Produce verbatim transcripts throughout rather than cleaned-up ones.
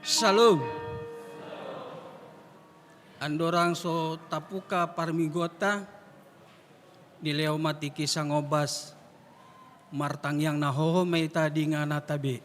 Shalom. Andorang so tapungka parmingguonta, dilehon ma tingki sangombas, martangiang na hohom ma hita di ingananta be.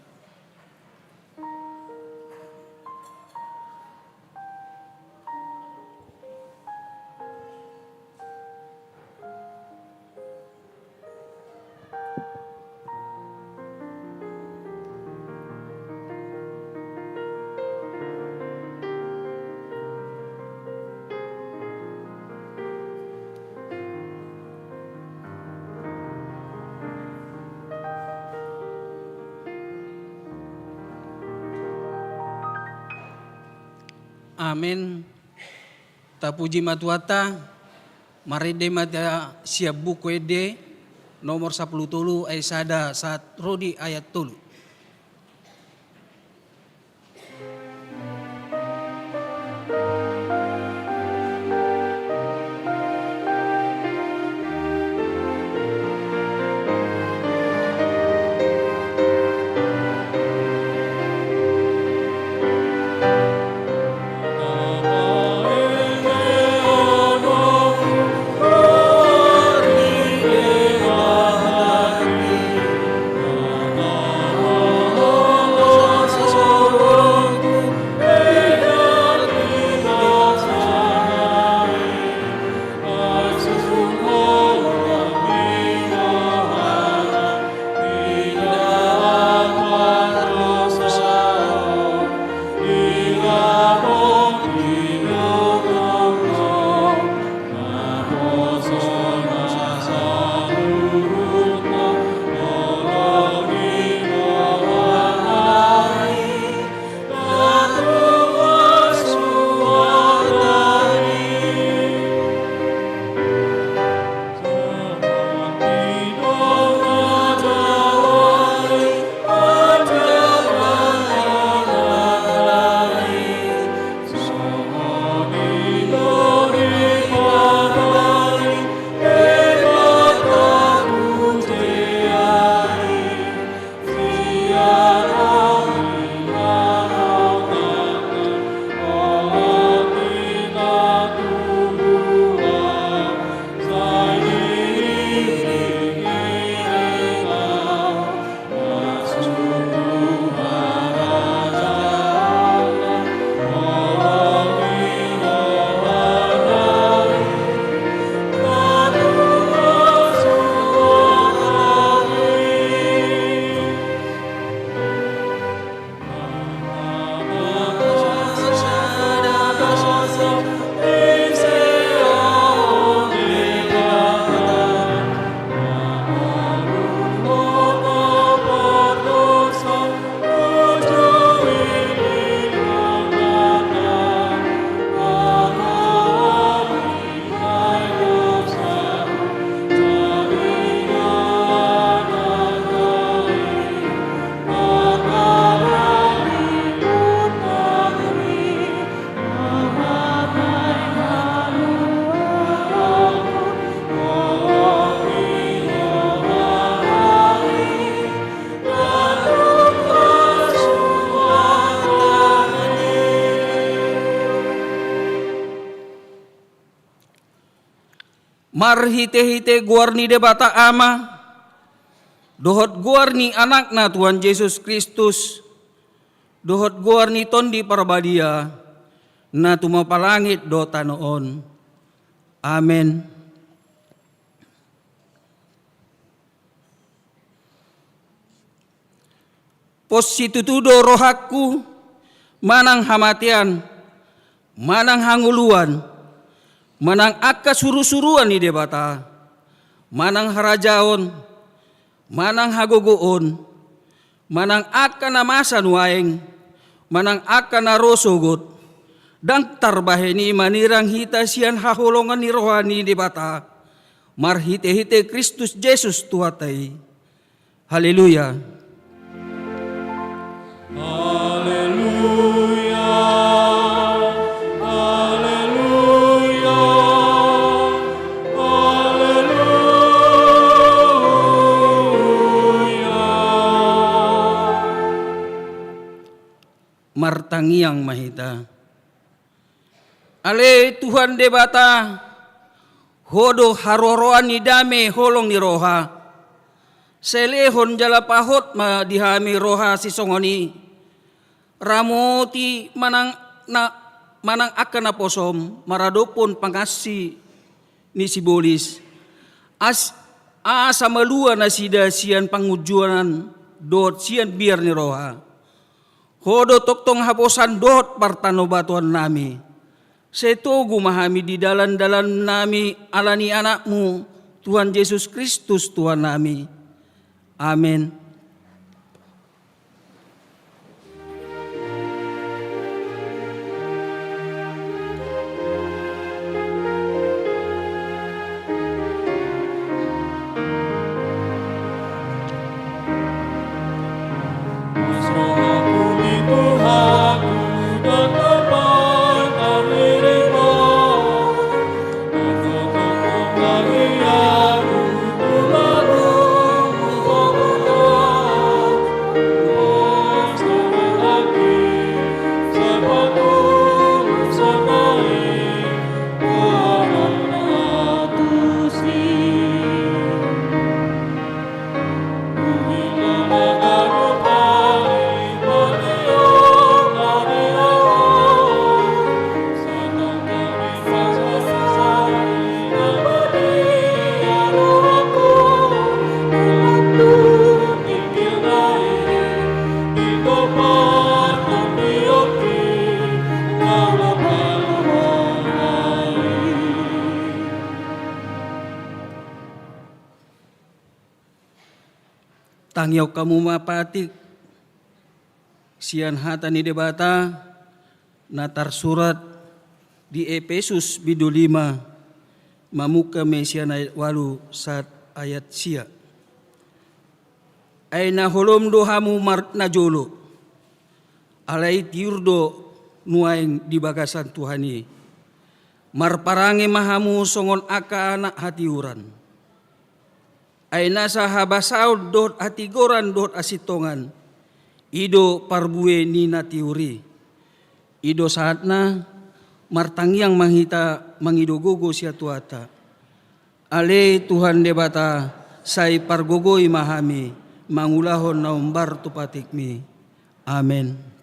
Amen. Tapuji ma Tuhanta. Marende ma hita sian Buku Ende nomor sampulu tolu, ayat sada sahat ro di ayat tolu. Marhitehite goar ni Debata Ama, dohot goar ni Anakna Tuhan Jesus Kristus, dohot goar ni Tondi Parbadia, na tumompa langit dohot tano on. Amen. Pos situtu do rohangku manang hamatean, manang hangoluan, manang angka surusuruan ni Debata, manang harajaon, manang hagogoon, manang angka na masa nuaeng, manang angka na ro sogot, ndang tarbahen i manirang hita sian haholongan ni roha ni Debata, marhitehite Kristus Jesus Tuhanta i. Haleluya. Haleluya. Haleluya. Haleluya. Martangiang ma hita. Ale Tuhan Debata, Ho do haroharoan ni dame holong ni roha. Sai lehon jala pahot ma di hami roha sisongon i. Ramoti manang na, manang angka naposom maradophon pangansi ni sibolis. As, asa malua nasida sian pangunjunan dohot sian biar ni roha. Ho do tongtong haposan dohot partanobatoan nami. Sai togu ma hami di dalan-dalan nami ala ni Anakmu, Tuhan Jesus Kristus Tuhan nami. Amen. Tangihon hamu ma patik sian hata ni Debata na tarsurat di Epesus bindu lima, mamungka ma sian ayat ualu sahat ayat sia. Ai na holom do hamu mar-, na jolo, alai tiur do nuaeng di bagasan Tuhan i. Marparange ma hamu songon angka anak hatiuran. Ai nasa habasaon dohot hatigoran dohot hasintongan, i do parbue ni na tiur i. I do sahatna, martangiang ma hita mangido gogo sian Tuhanta. Ale Tuhan Debata, sai pargogoi ma hami mangulahon na hombar tu patikmi. Amen.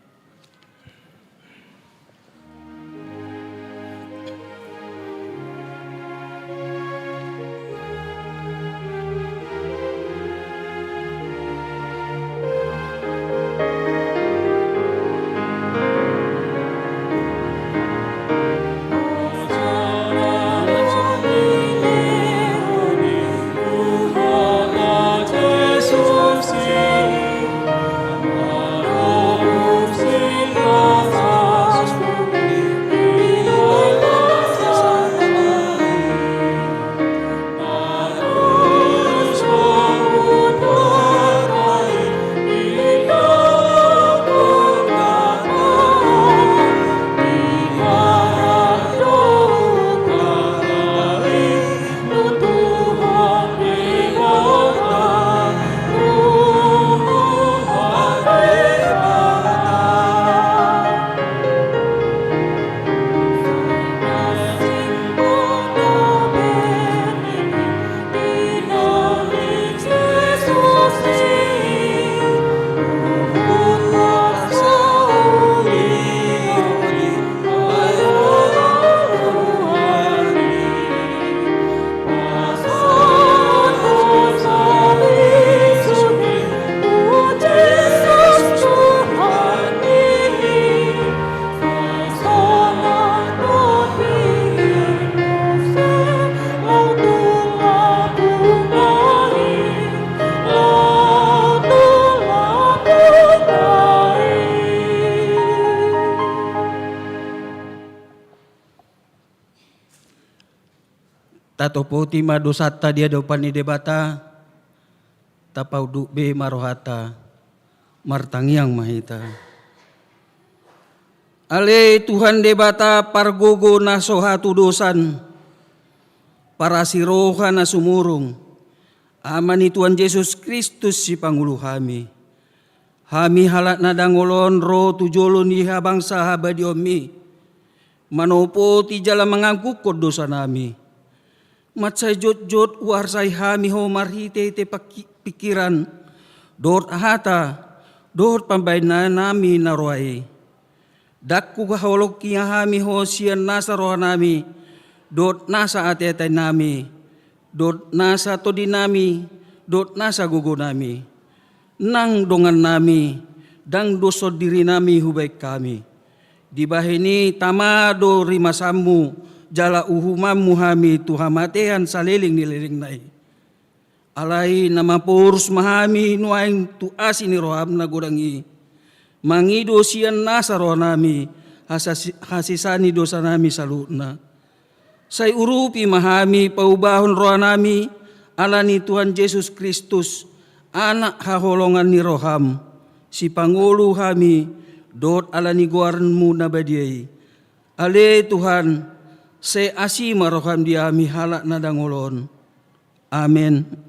Tatopoti ma dosanta di adopan ni Debata, tapaunduk be ma rohanta, martangiang ma hita. Ale Tuhan Debata pargogo na so hatudosan, parasi roha na sumurung, Ama ni Tuhan Jesus Kristus sipangulu hami. Hami halak na dangol on ro tu jolo ni habangsa habadiaonmi, manopoti jala mangangkuphon dosanami. Mansai jotjot huarsai hami ho marhitehite paki-, pingkiran, dohot hata, dohot pambahenannami na roa i. Ndang huhaholongi hami ho sian nasa rohanami, dohot nasa ateatenami, dohot nasa tondinami, dohot nasa gogonami. Nang dongannami, ndang doshon dirinami hubahen hami. Dibahen i tama do rimasanmu, jala uhumanmu hami tu hamatean saleleng ni lelengna i. Alai na maporus ma hami nuaeng tu asi ni roham na godang i, mangido sian nasa rohanami hasasi-, hasesaan ni dosanami saluhutna. Sai urupi ma hami paubahon rohanami ala ni Tuhan Jesus Kristus, Anak haholongan ni roham, sipangolu hami, dohot ala ni goarmu na badia i. Ale Tuhan, sai asi ma roham di hami halak na dangol on. Amen.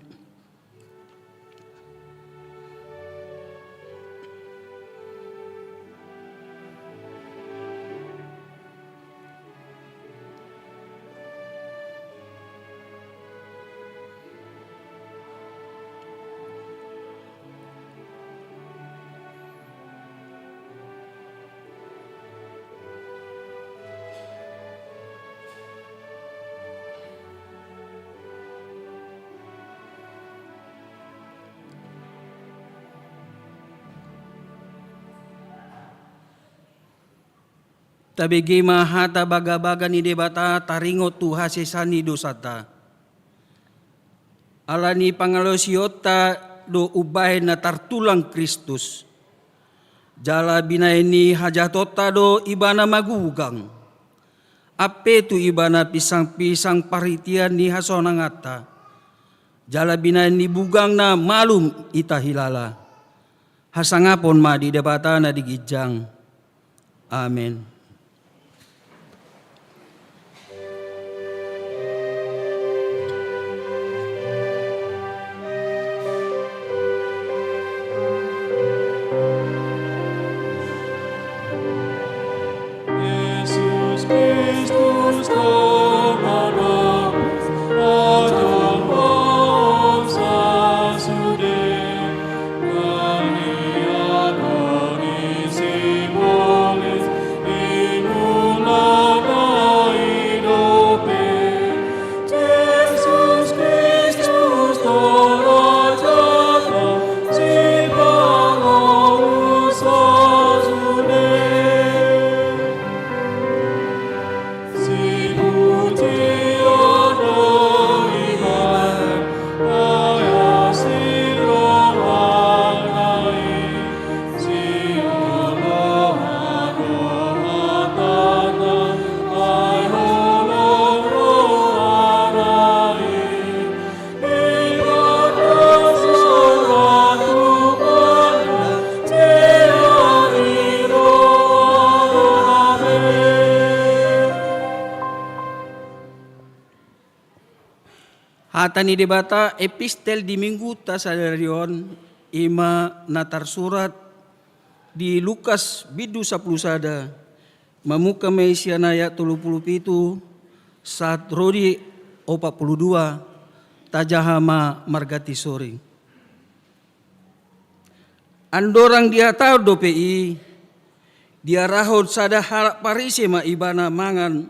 Tabege ma hata bagabaga ni Debata taringot tu hasesaan ni dosanta. Ala ni pangalaosionta do umbahen na tartulang Kristus. Jala binahen ni hajahatonta do Ibana magugang. Ampe tu Ibana pinsangpinsang parhitean ni hasonanganta. Jala binahen ni bugangna malum hita hilala. Hasangapon ma di Debata na di ginjang. Amen. Hata ni Debata epistel di Minggunta sadari on, i ma na tarsurat di Lukas bindu sampulu sada, mamungka ma i sian ayat tolu pulu pitu sahat ro di opat pulu dua, tajaha ma marganti sori. Andorang dihatahon dope i, diarahon sada halak Parise ma ibana mangan,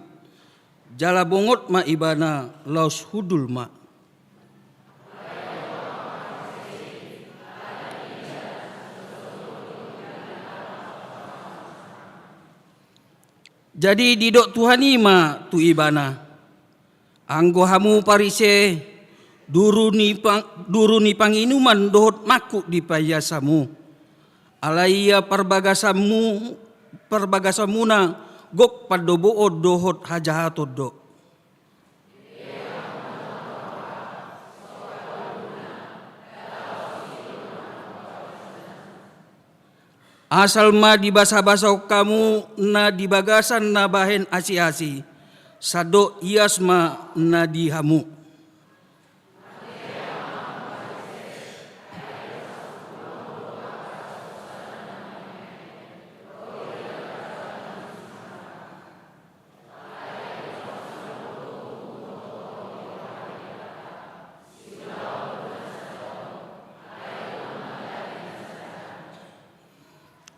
jala bongot ma ibana laos hundul ma. Jadi didok Tuhan i ma tu ibana: Anggo hamu Parise, duru ni pang-, duru ni panginuman dohot mangkuk dipaias hamu. Alai ia parbagasanmu, parbagasanmuna gok pandoboon dohot hajahaton do. Asal ma dibasabasahon hamu na di bagasan na bahen asiasi, sandok ias ma na di hamu.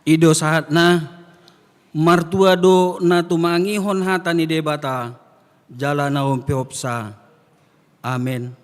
I do sahatna. Martua do na tumangihon hata ni Debata, jala na umpeopsa. Amen.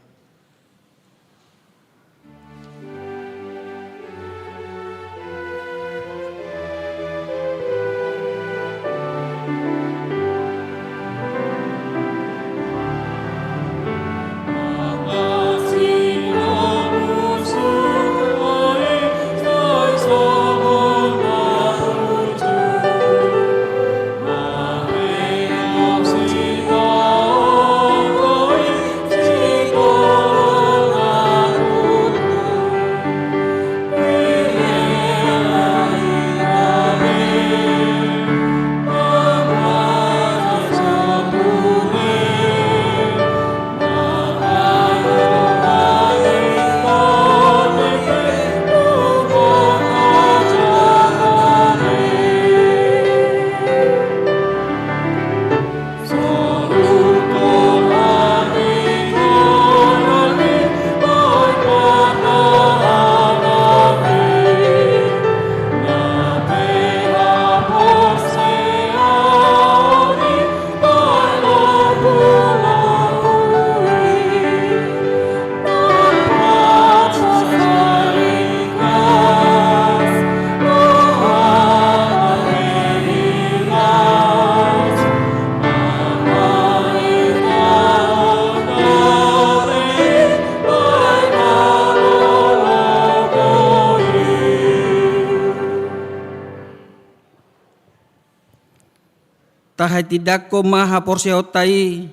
Tahatindangkon ma haporseaonta i,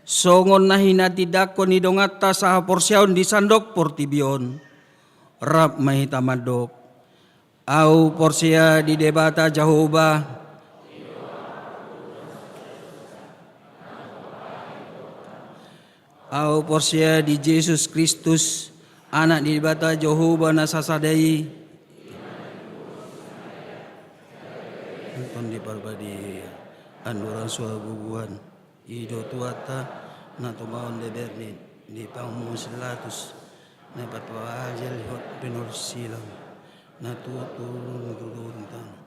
songon na hinatindangkon ni donganta sahaporseaon di sandok portibi on. Rap ma hita mandok. Ahu porsea di Debata Jahowa. Ahu porsea di Jesus Kristus, Anak ni Debata Jahowa na sasada i. Tondi Parbadia, Andorang Saurbubuan, i do Tuhanta, na tumaon di Berlin, di pangumus Pilatus, na papaajal hot pinolsilang, na tutu turun tano,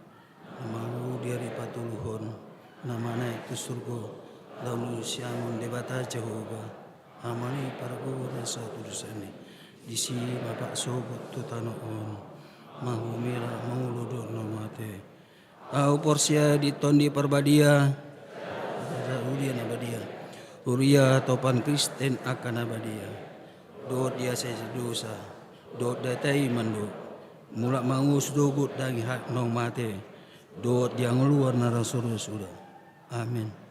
na marudi ari patoluhon, na manaek tu surgo, laho siamun Debata Jahowa, Ama ni parguru na satudosan i, disi ma parsombu tu tano on, mangumila mangolu dohot na mate. Ahu porsea di Tondi Parbadia, huria na badia, huria topan Kristen angka na badia, dohot di hasesaan dosa, dohot di hata i mandok, mulak mangolu dohot daging halak na mate, dohot di hangoluan na ro suda. Amen.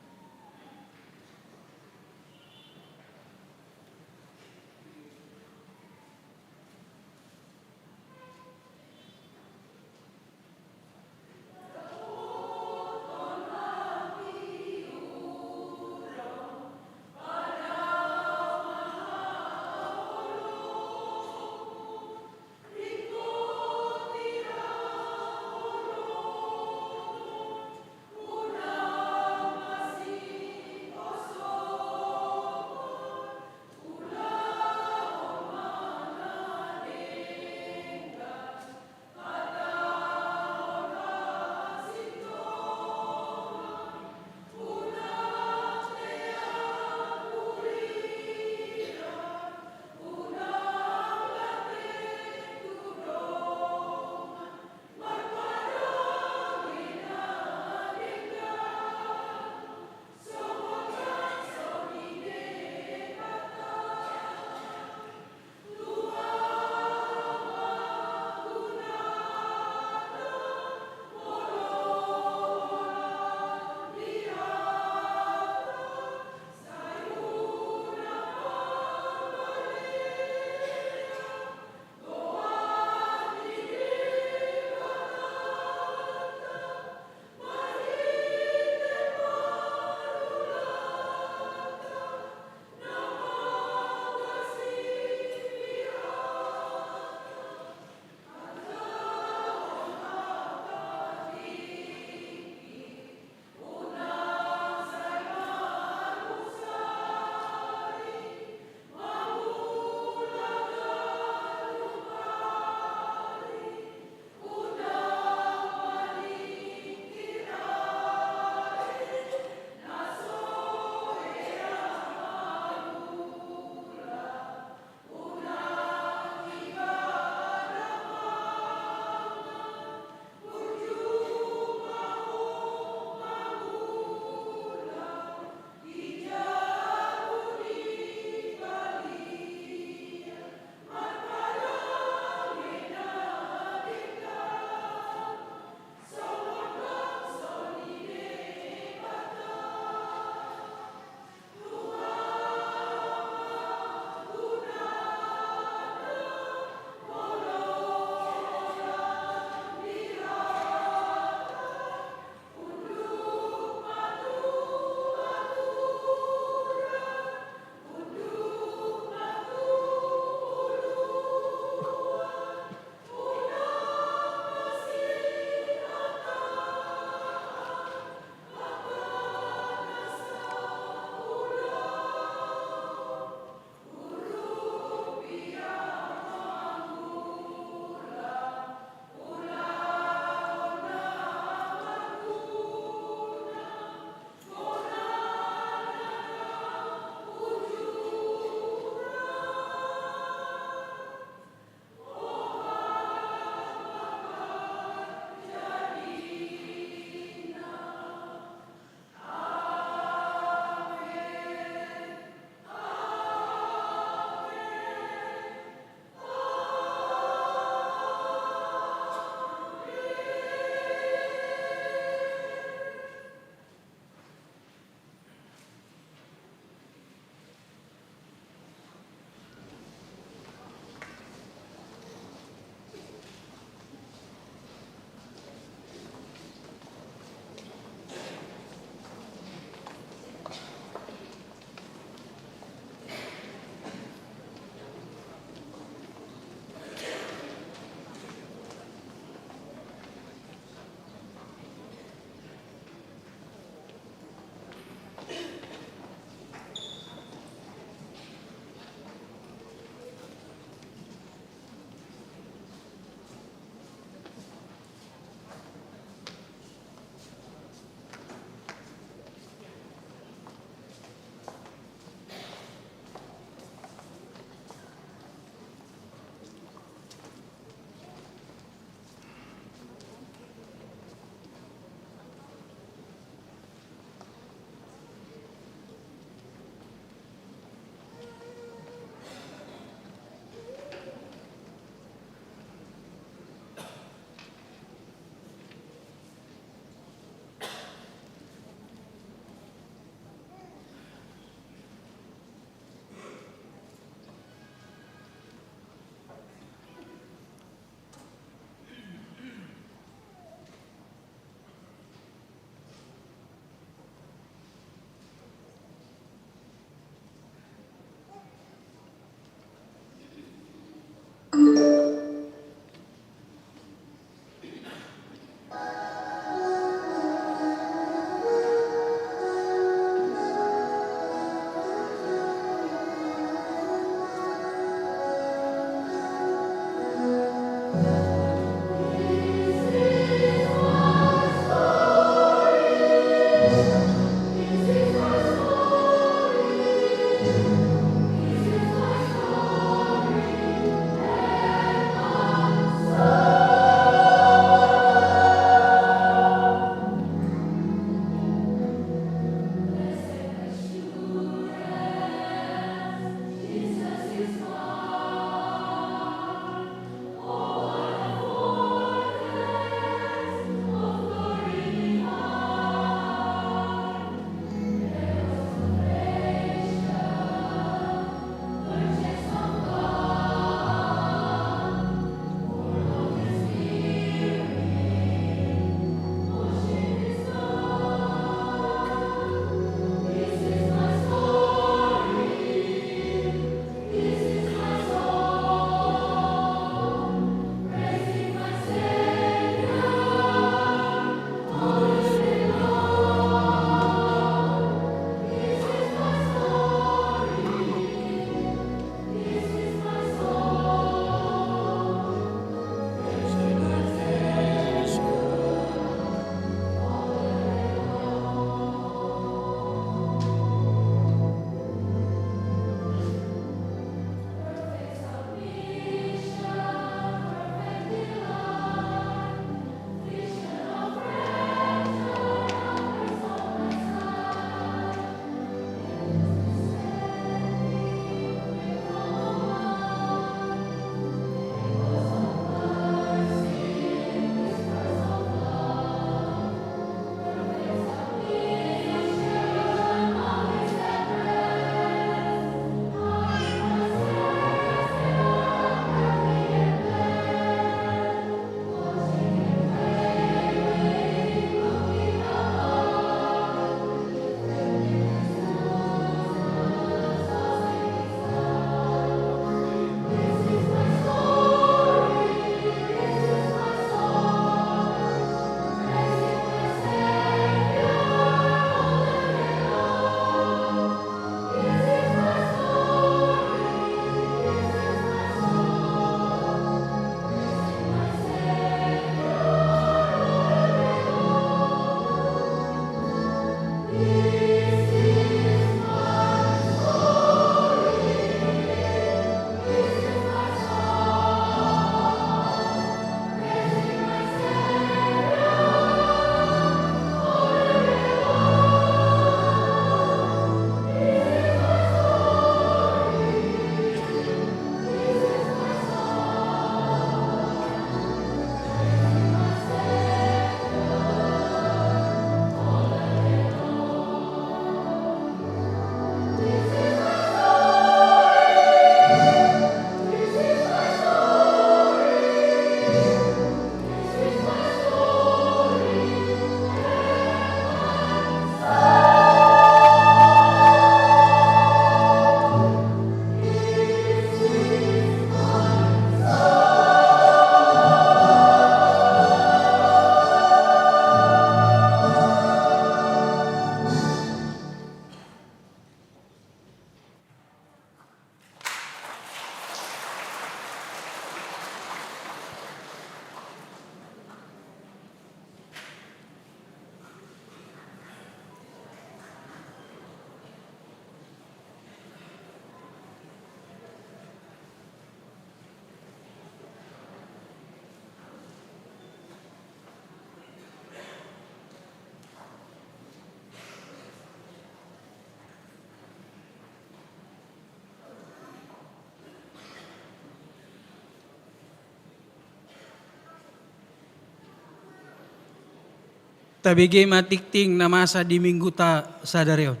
Tabege ma tingting na masa di mingguta sadari on.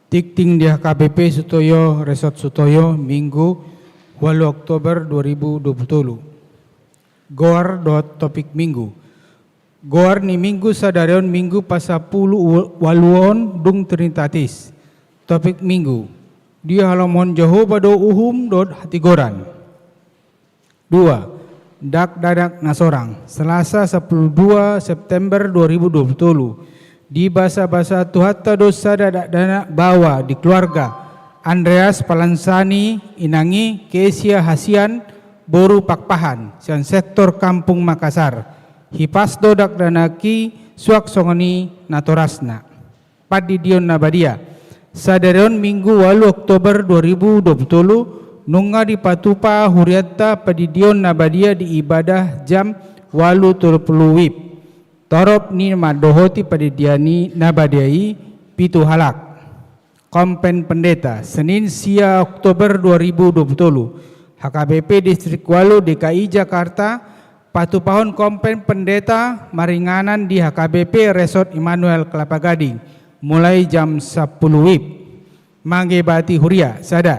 Tingting di H K B P Sutoyo, Resort Sutoyo, Minggu, ualu Oktober dua ribu dua puluh tolu. Goar dohot topik Minggu. Goar ni Minggu sadari on Minggu pasapulu ualuhon dung Trinitatis. Topik Minggu: Dihalomohon Jahowa do uhum dohot hatigoran. Dua, dakdanak na sorang. Selasa sapuluh dua September dua ribu dua puluh tolu. Dibasabasa Tuhanta do sada dakdanak baoa di keluarga Andreas Palansani, inang i Kesia Hasian, boru Pakpahan, sian sektor Kampung Makassar. Hipas do dakdanak i suang songon i natorasna. Pandidion na badia. Sadari on Minggu ualu Oktober dua ribu dua puluh tolu, nunga dipatupa hurianta pandidion na badia di ibadah jam ualu tolu pulu WIB. Torop ni mandohoti pandidion i na badia i pitu halak. Kompen Pendeta, Senin sia Oktober dua ribu dua puluh tolu, H K B P Distrik ualu D K I Jakarta, patupahon Kompen Pendeta maringanan di H K B P Resort Immanuel Kelapa Gading, mulai jam sapulu WIB. Mangebati huria, sada.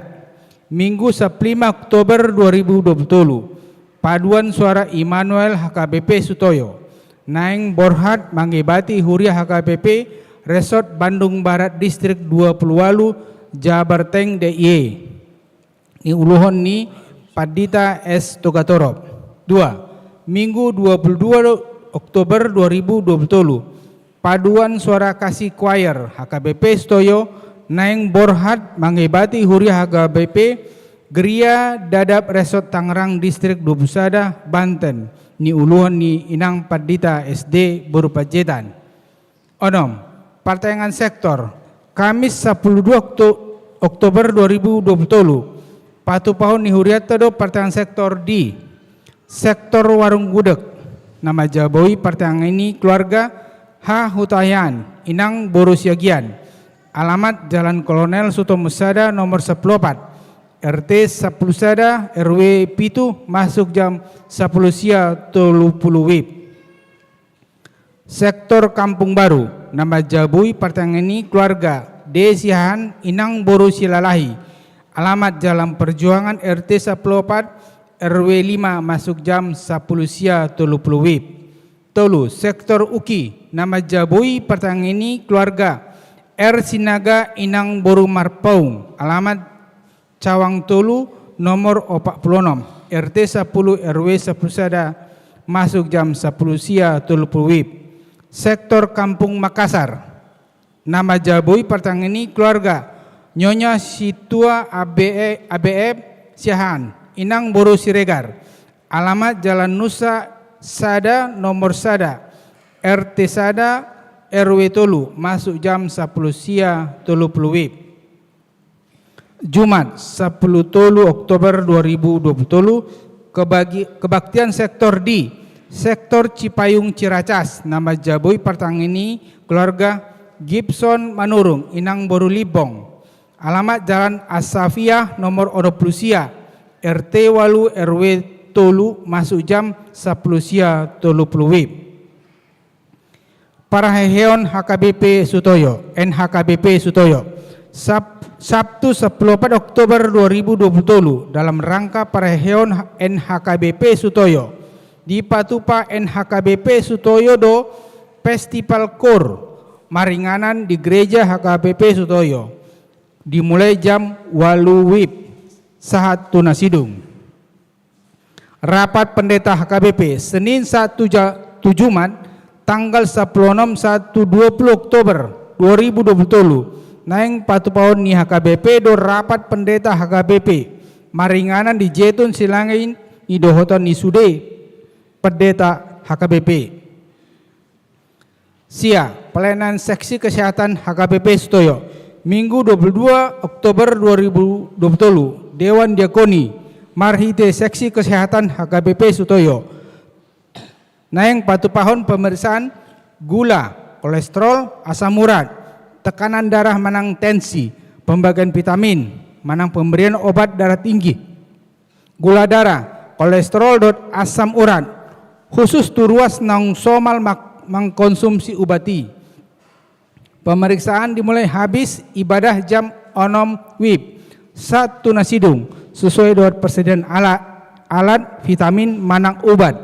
Minggu sampulu lima Oktober dua ribu dua puluh tolu, paduan suara Immanuel H K B P Sutoyo, naeng borhat mangebati huria H K B P Resort Bandung Barat Distrik dua pulu ualu, Jabar Tank D I E. Niuluhon ni Pandita S Togatorop. Dua, Minggu dua pulu dua Oktober dua ribu dua pulu tolu, paduan suara Kasih Choir H K B P Sutoyo naeng borhat mangebati huria H K B P Geria Dadap Resort Tangerang Distrik dua pulu sada, Banten, niuluhon ni Inang Pandita S D boru Panjaitan. Onom, partangiangan sektor. Kamis sapuluh dua Okto-, Oktober dua ribu dua puluh tolu. Patupahon ni hurianta do partangiangan sektor di sektor Warung Gudeg. Na manjaboi partangiangan i keluarga H Hutahian, inang boru Siagian. Alamat Jalan Kolonel Sutomo sada nomor sapuluh opat, R T sapuluh sada, R W pitu, masuk jam sapuluh sia tolu pulu WIB. Sektor Kampung Baru, na manjaboi partangiangan i keluarga D Siahaan, inang boru Silalahi. Alamat Jalan Perjuangan, R T sapuluh opat, R W lima, masuk jam sapuluh sia tolu pulu WIB. Tolu, sektor Uki, na manjaboi partangiangan i keluarga R Sinaga, inang boru Marpaung. Alamat Cawang tolu, nomor opat pulu onom, R T sapuluh, R W sapuluh sada, masuk jam sapuluh sia tolu pulu WIB. Sektor Kampung Makassar, na manjaboi partangiangan i keluarga Nyonya Situa A B E, A B F Siahaan, inang boru Siregar. Alamat Jalan Nusa sada, nomor sada, R T sada, R W tolu, masuk jam sapuluh sia tolu pulu WIB. Jumat, sapuluh tolu Oktober dua ribu dua puluh tolu, kebagi-, kebaktian sektor di sektor Cipayung Ciracas, na manjaboi partangiangan i keluarga Gibson Manurung, inang boru Limbong. Alamat Jalan Asafiah nomor onom pulu sia, R T ualu, R W tolu, masuk jam sapuluh sia tolu pulu WIB. Parheheon H K B P Sutoyo, N H K B P Sutoyo. Sab-, Sabtu sapuluh opat Oktober dua ribu dua puluh tolu, dalam rangka parheheon N H K B P Sutoyo, dipatupa N H K B P Sutoyo do Festival Koor maringanan di Gereja H K B P Sutoyo, dimulai jam ualu WIB sahat tu na sidung. Rapat Pendeta H K B P, Senin sahat tu ja-, tu Jumat, tanggal sapuluh onom sahat tu dua puluh Oktober dua ribu dua puluh tolu, naeng patupahon ni H K B P do rapat Pendeta H K B P maringanan di Jetun Silangin, di dohotan ni sude Pendeta H K B P. Sia, pelayanan seksi kesehatan H K B P Sutoyo. Minggu dua puluh dua Oktober dua ribu dua puluh tolu, Dewan Diakoni marhite seksi kesehatan H K B P Sutoyo naeng patupahon pemeriksaan gula, kolesterol, asam urat, tekanan darah manang tensi, pembagian vitamin, manang pemberian obat darah tinggi. gula darah, kolesterol dohot asam urat, khusus tu ruas naung somal mak-, mangkonsumsi ubat i. Pemeriksaan dimulai habis ibadah jam onom wib, sahat tu na sidung, sesuai dohot persediaan ala-, alat, vitamin manang ubat.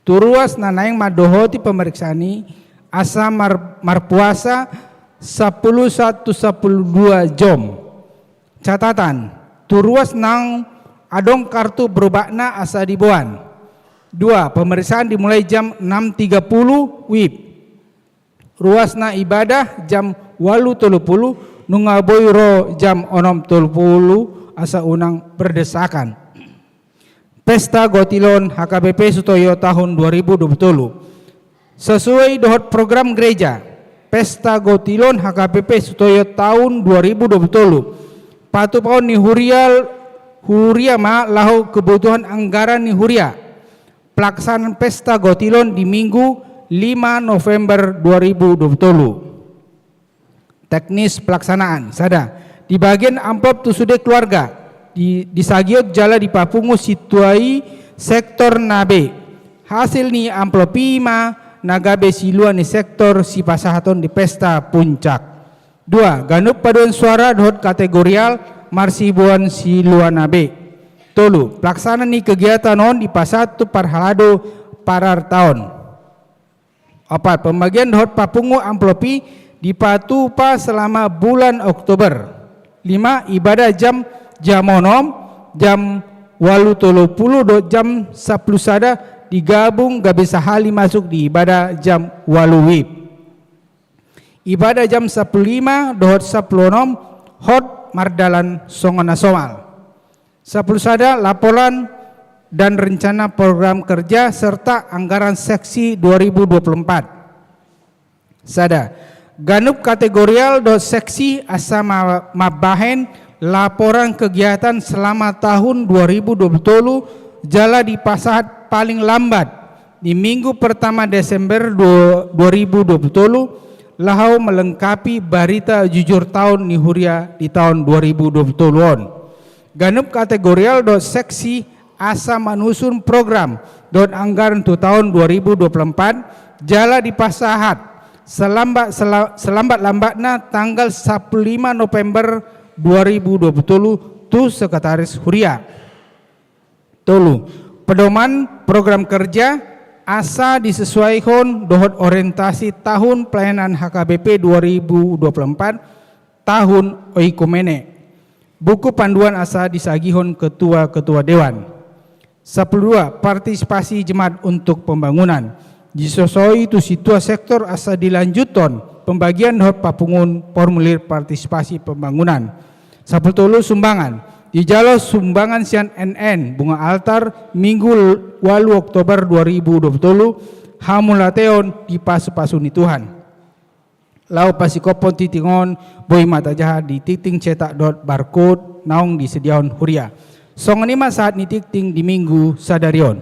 Tu ruas na naeng mandohoti pemeriksaan i asa mar-, marpuasa sampulu sahat tu sampulu dua jom. Catatan, tu ruas naung adong kartu berobatna asa diboan. Dua, pemeriksaan dimulai jam enam tiga puluh wib. Ruasna ibadah jam ualu tolu puluh, nunga boi ro jam onom tolu puluh asa unang berdesakan. Pesta Gotilon H K B P Sutoyo tahun dua ribu dua puluh tolu. Sesuai dohot program gereja, Pesta Gotilon H K B P Sutoyo tahun dua ribu dua puluh tolu, patupaon ni huria, huria ma laho kebutuhan anggaran ni huria. Pelaksanaan Pesta Gotilon di Minggu lima November dua ribu dua puluh tolu. Teknis pelaksanaan, sada. Di bagian amplop tu sude keluarga, di, disagihon jala dipapungu situai sektor na be. Hasil ni amplop i ma na gabe silua ni sektor sipasahaton di pesta puncak. Dua, ganup paduan suara dohot kategorial marsibuan silua na be. Tolu, pelaksana ni kegiatan on dipasahat tu parhalado parartaon. Opat, pembagian dohot papungu amplop i dipatupa selama bulan Oktober. Lima, ibadah jam, jam onom, jam ualu tolu puluh dohot jam sampulu sada digabung gabe sahali masuk di ibadah jam ualu wib. Ibadah jam sampulu lima dohot sampulu onom hot mardalan songon na somal. Sampulu sada, laporan dan rencana program kerja serta anggaran seksi dua ribu dua puluh empat. Sada, ganup kategorial dohot seksi asa ma-, mambahen laporan kegiatan selama tahun dua ribu dua puluh tolu jala dipasahat paling lambat di minggu pertama Desember du-, dua ribu dua puluh tolu, laho melengkapi barita jujur taon ni huria di taon dua ribu dua puluh tolu on. Ganup kategorial dohot seksi asa manusun program dohot anggaran tu taon dua ribu dua puluh empat, jala dipasahat selambat, sela-, selambat-lambatna tanggal sampulu lima November dua ribu dua puluh tolu tu sekretaris huria. Tolu, pedoman program kerja asa disesuaihon dohot orientasi tahun pelayanan H K B P dua ribu dua puluh empat, tahun oikumene. Buku panduan asa disagihon ketua-ketua dewan. Sampulu dua, partisipasi jemaat untuk pembangunan. Disosoi tu sintua sektor asa dilanjuthon pembagian dohot papunguhon formulir partisipasi pembangunan. Sampulu tolu, sumbangan. Dijalo sumbangan sian N N, bunga altar, Minggu ualu Oktober dua ribu dua puluh tolu, hamauliateon di pasu-pasu ni Tuhan. Laho pasikophon tingting on, boi ma tajaha di tingting cetak dohot barcode naung disediahon huria. Songon i ma sahat ni tingting di Minggu sadari on.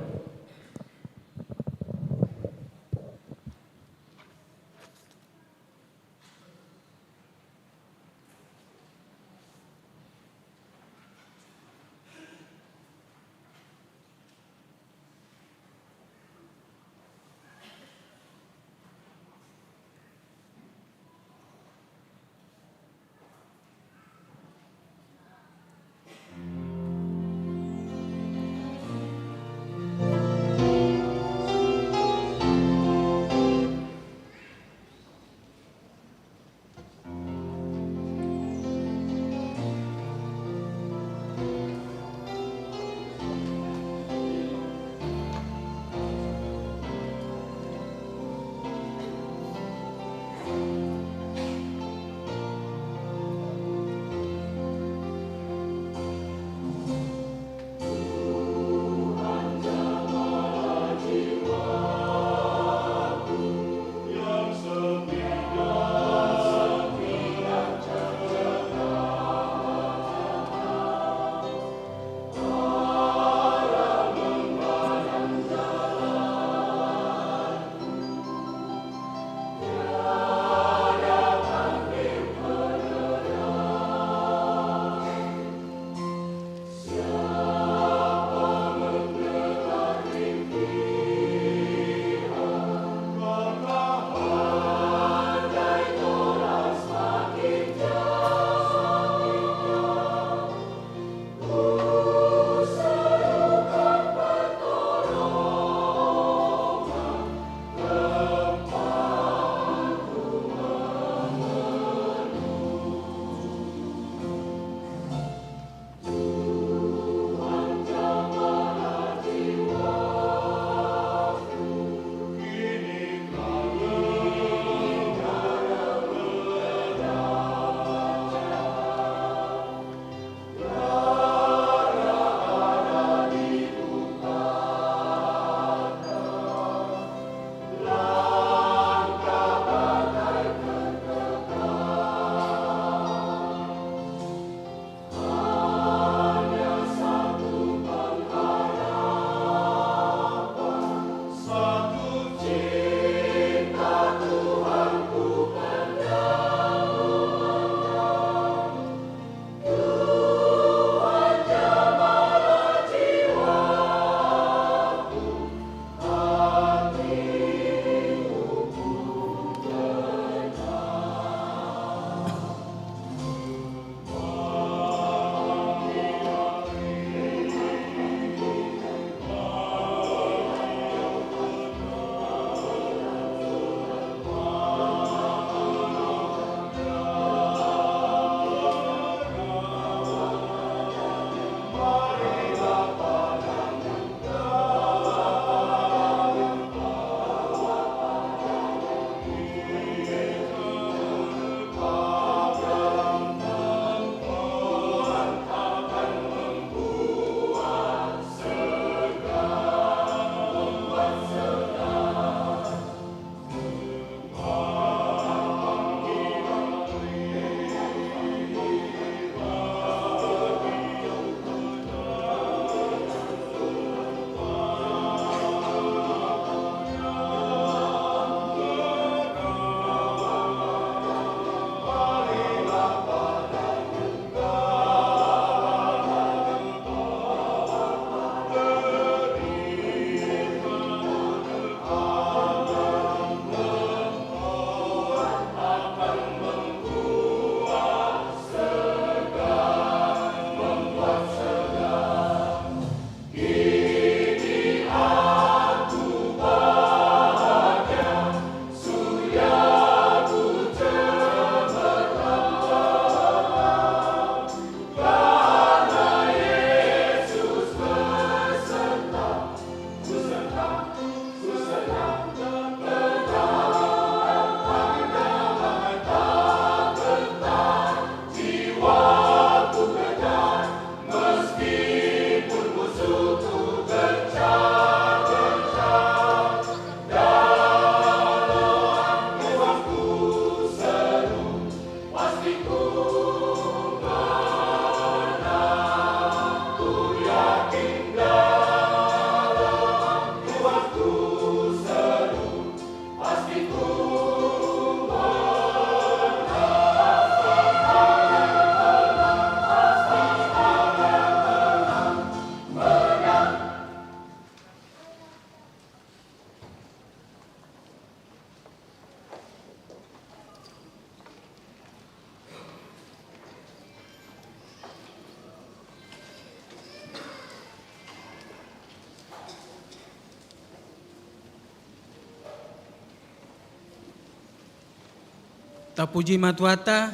Tapuji ma Tuhanta,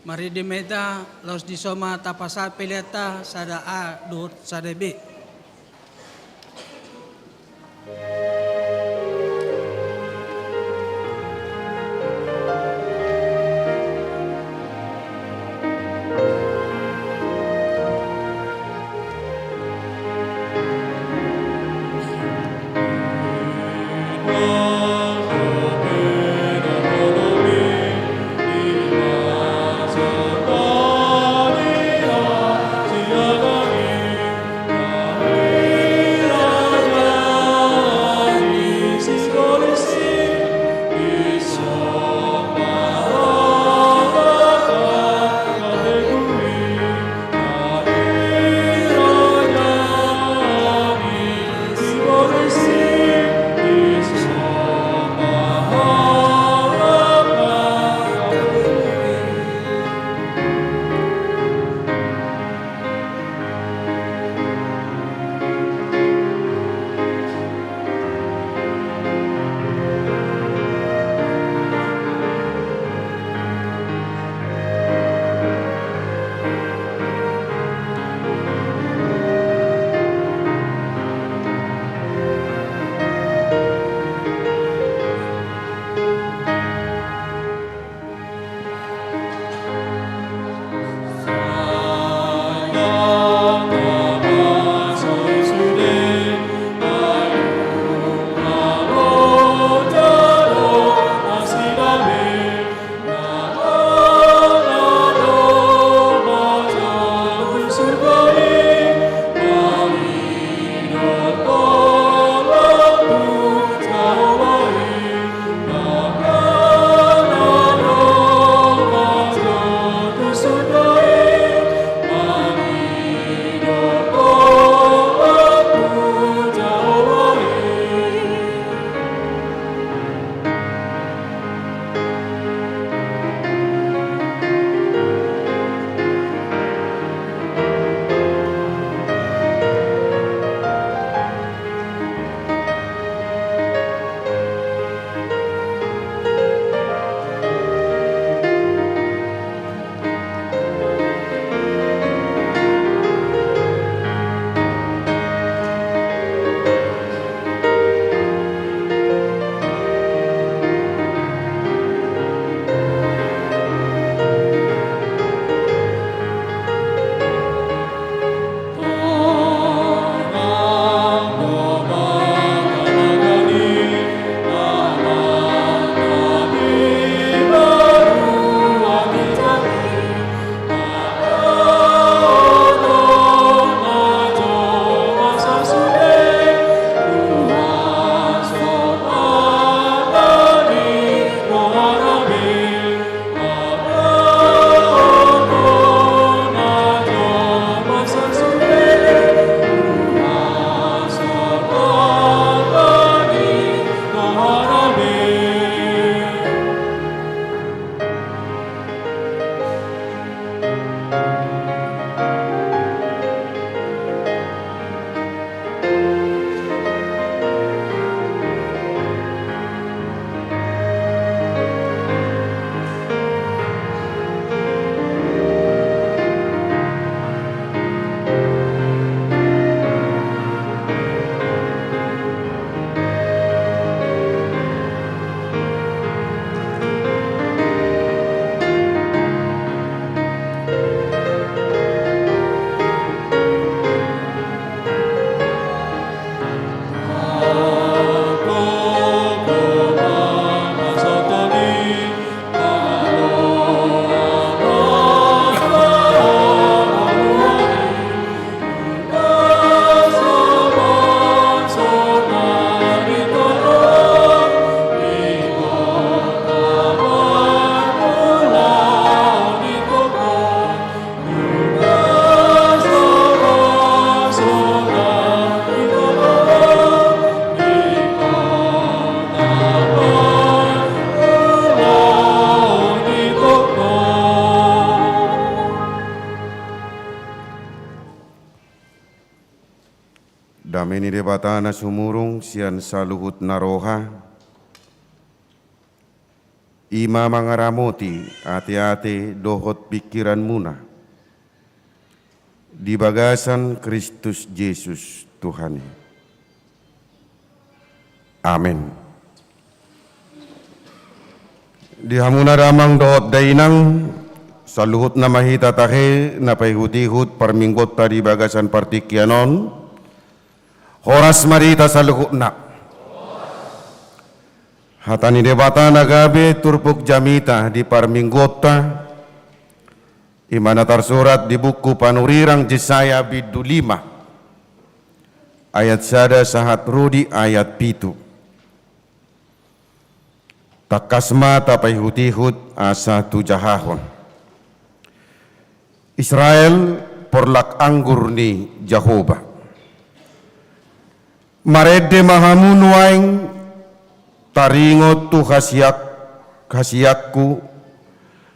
marende ma hita, laos disi ma tapasahat peleanta sada A dohot sada B. Dame ni Debata na sumurung sian saluhut na roha, I ma mangaramoti ateate dohot pingkiranmuna di bagasan Kristus Jesus Tuhan i. Amen. Di hamuna damang dohot dainang, saluhutna ma hita tahe na paihutihut parmingguonta di bagasan partingkian on. Horas ma di hita saluhutna. Hata ni Debata na gabe turpuk jamita di parmingguonta, i ma na tarsurat di buku panurirang Jesaya bindu lima, ayat sada sahat ro di ayat pitu. Tangkas ma tapaihutihut asa tujahahon. Israel, porlak anggur ni Jahowa. Marende ma hamu nuaeng taringot tu hasiak-, hasiakku,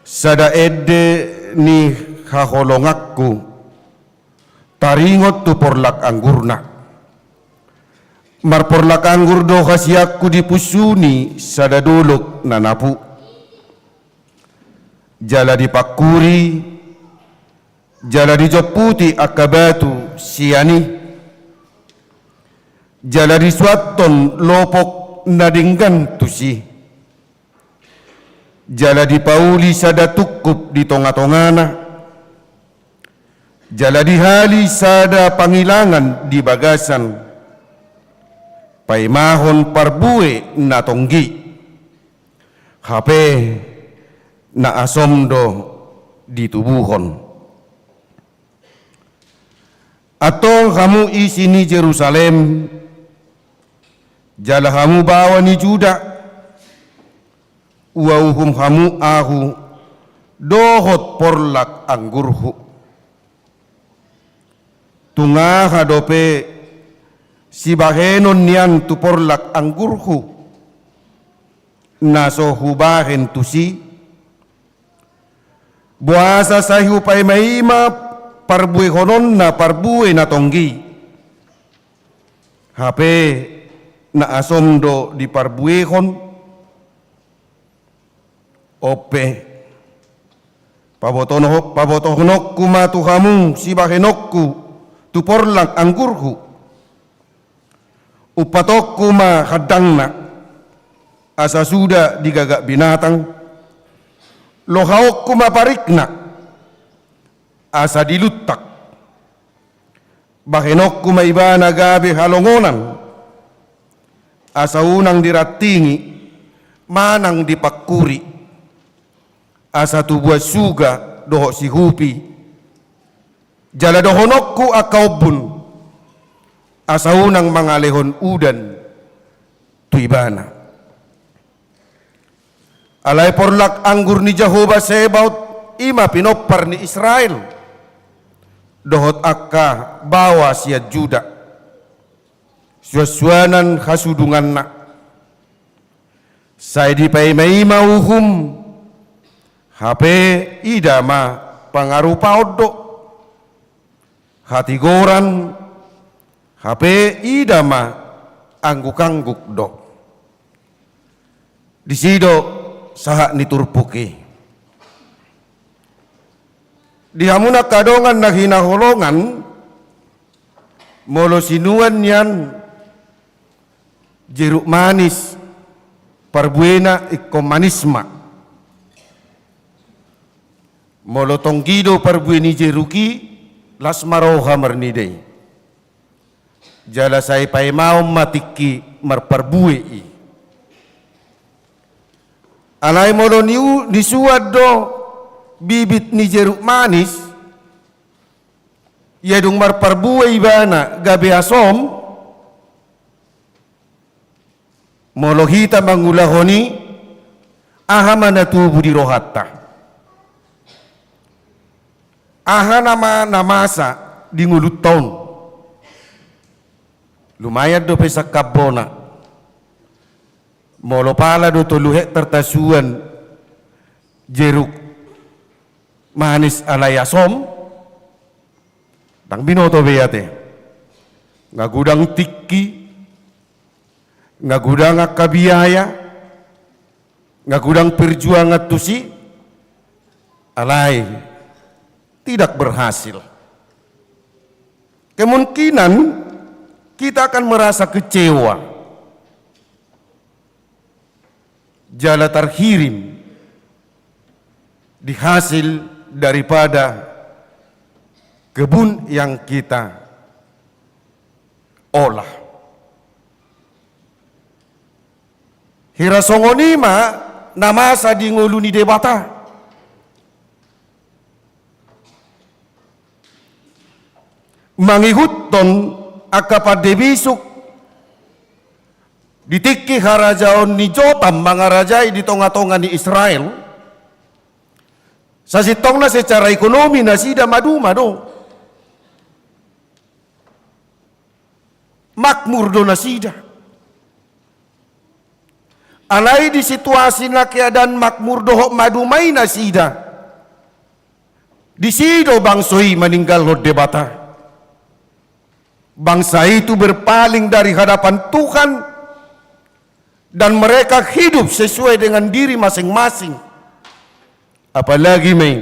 sada ende ni haholonganku, taringot tu porlak anggurna. Marporlak anggur do hasiakku di punsu ni sada dolok na napu. Jala dipangkuri, jala dijomputi angka batu sian i, jala disuanhon lopok na denggan tusi, jala dipauli sada tungkup di tongatongana, jala dihali sada pangilangan di bagasan, paimahon parbue na tonggi, hape na asom do ditubuhon. Antong hamu isi ni Jerusalem, jala hamu baoa ni Juda, huauhum hamu ahu dohot porlak anggurhu. Tung aha dope sibahenon nian tu porlak anggurhu, na so hubahen tusi? Boasa sai hupaimaima parbuehononna parbue na tonggi, hape na asom do diparbuehon? Onpe, pabotoho-, pabotohononku ma tu hamu sibahenonku tu porlak anggurhu. Umpatonku ma handangna, asa suda digagak binatang. Lohaonku ma parikna, asa diluntak. Bahenonku ma ibana gabe halongonan, asa unang dirantingi manang dipangkuri, asa tubuan suga dohot sihupi. Jala dohononku angka ombun, asa unang mangalehon udan tu ibana. Alai porlak anggur ni Jahowa Sebaot, i ma pinompar ni Israel, dohot angka baoa sian Juda, suansuanan hasudunganna. Sai dipaimaima uhum, hape ida ma pangarupaon do. Hatigoran, hape ida ma anggukangguk do. Disi do sahat ni turpuk i. Di hamu angka dongan na hinaholongan, molo sinuan nian jeruk manis, parbuena ingkon manis ma. Molo tonggi do parbue ni jeruk i, las ma roha marnida i. Jala sai paimaon ma tingki marparbue i. Alai molo niu-, nisuan do bibit ni jeruk manis, ia dung marparbue ibana gabe asom, molo hita mangulahon i, aha ma na tubu di rohanta? Aha nama na masa di ngolunta on? Lumayan dope sangkap bona. Molo pala do tolu hektar tasuan jeruk manis alai asom, ndang binoto be ate. Nga godang tingki, nga godang angka biaya, Nga godang perjuangan tusi, alai tidak berhasil. Kemungkinan kita akan merasa kecewa jala terhirim di hasil daripada kebun yang kita olah. Hira songon i ma na masa di ngolu ni Debata. Mangihuthon angka pande bisuk di tingki harajaon ni Jotam mangarajai di tonga-tonga ni Israel, sasintongna secara ekonomi nasida maduma do. Makmur do nasida. Alai di situasi na keadaan makmur dohot maduma i nasida, disi do bangso i maninggalhon Debata. Bangsa itu berpaling dari hadapan Tuhan dan mereka hidup sesuai dengan diri masing-masing. Apalagi ma i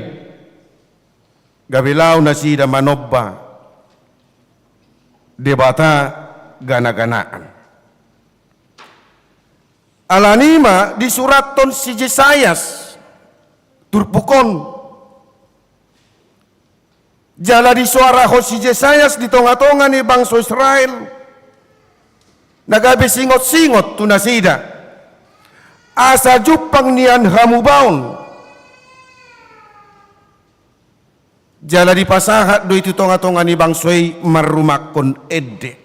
gabe laho nasida manomba debata gana-ganaan. Alani i ma disurathon si Jesayas turpuk on. Jala disoarahon si Jesayas di tonga-tonga ni bangso Israel, na gabe singot-singot tu nasida, asa jumpang nian hamubaon. Jala dipasahat do i tu tonga-tonga ni bangso i marrumangkon ende.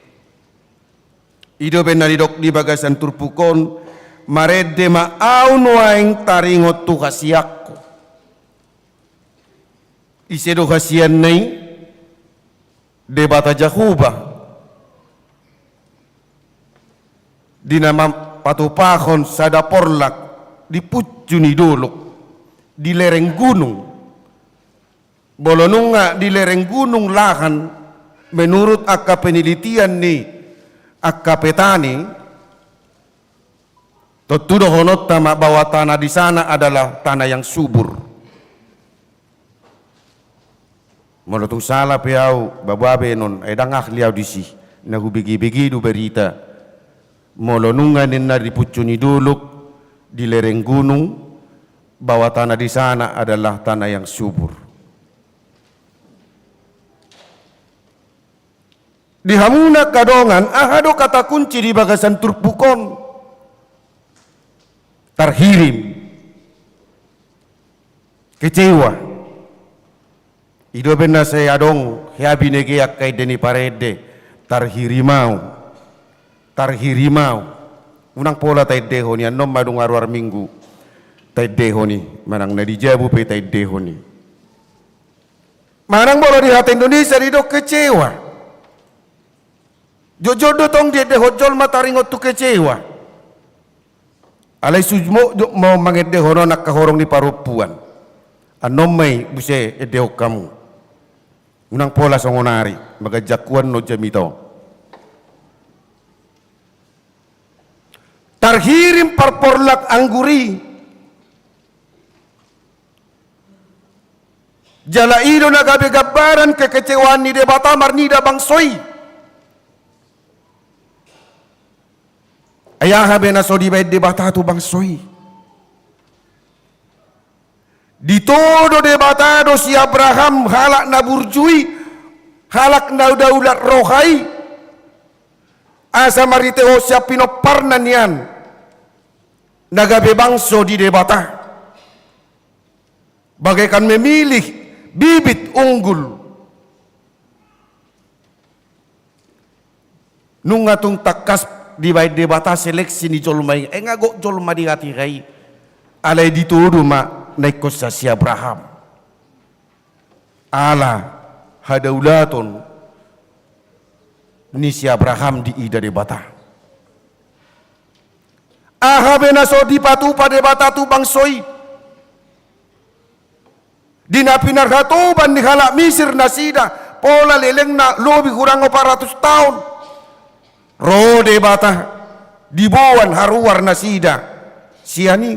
I do umbahen na didok di bagasan turpuk on, marende ma ahu nuaeng taringot tu hasianku. Ise do hasianna i? Debata Jahowa. Di na ma-, patupahon sada porlak di puncu ni dolok, di lereng gunung. Molo nunga di lereng gunung lahan, menurut angka penelitian ni angka petani, tontu dohononta ma bahwa tanah di sana adalah tanah yang subur. Molo tung sala pe ahu, baboa be non, ai ndang ahli ahu disi, na hubege-bege do berita. Molo nunga ninna di puncu ni dolok, di lereng gunung, bahwa tanah di sana adalah tanah yang subur. Di hamuna angka dongan, aha do kata kunci di bagasan turpuk on? Tarhirim. Kecewa. I do umbahen na sai adong hea binege angka ende ni parende, tarhirim ahu. Tarhirim ahu. Unang pola taendehon i, annon ma dung aruar minggu taendehon i, manang na di jabu pe taendehon i. Manang molo di hata Indonesia didok kecewa. Jotjot do tong diendehon jolma taringot tu kecewa. Alai sujmo jot ma mangendehon on angka horong ni parompuan. Annon ma i muse endehon hamu. Unang pola songon ari, maganjangkuan non jamita on. Tarhirim parporlak anggur i. Jala i do na gabe gambaran kekecewaan ni Debata marnida bangso i. Ai aha be na so dibaen Debata tu bangso i? Ditodo Debata do si Abraham halak na burju i, halak na daulat roha i, asa marhitehon sian pinomparna nian na gabe bangso di Debata. Bagaikan memilih bibit unggul. Nunga tung tangkas dibaen Debata seleksi ni jolma i, ai nga gok jolma di hatiha i. Alai ditodo ma na ingkon sian si Abraham. Ala hadaulaton ni si Abraham diida Debata. Aha be na so dipatupa Debata tu bangso i? Di na pinarhatoban ni halak Misir nasida, pola lelengna lobi hurang opat ratus taon. Ro Debata, diboan haruar nasida sian i.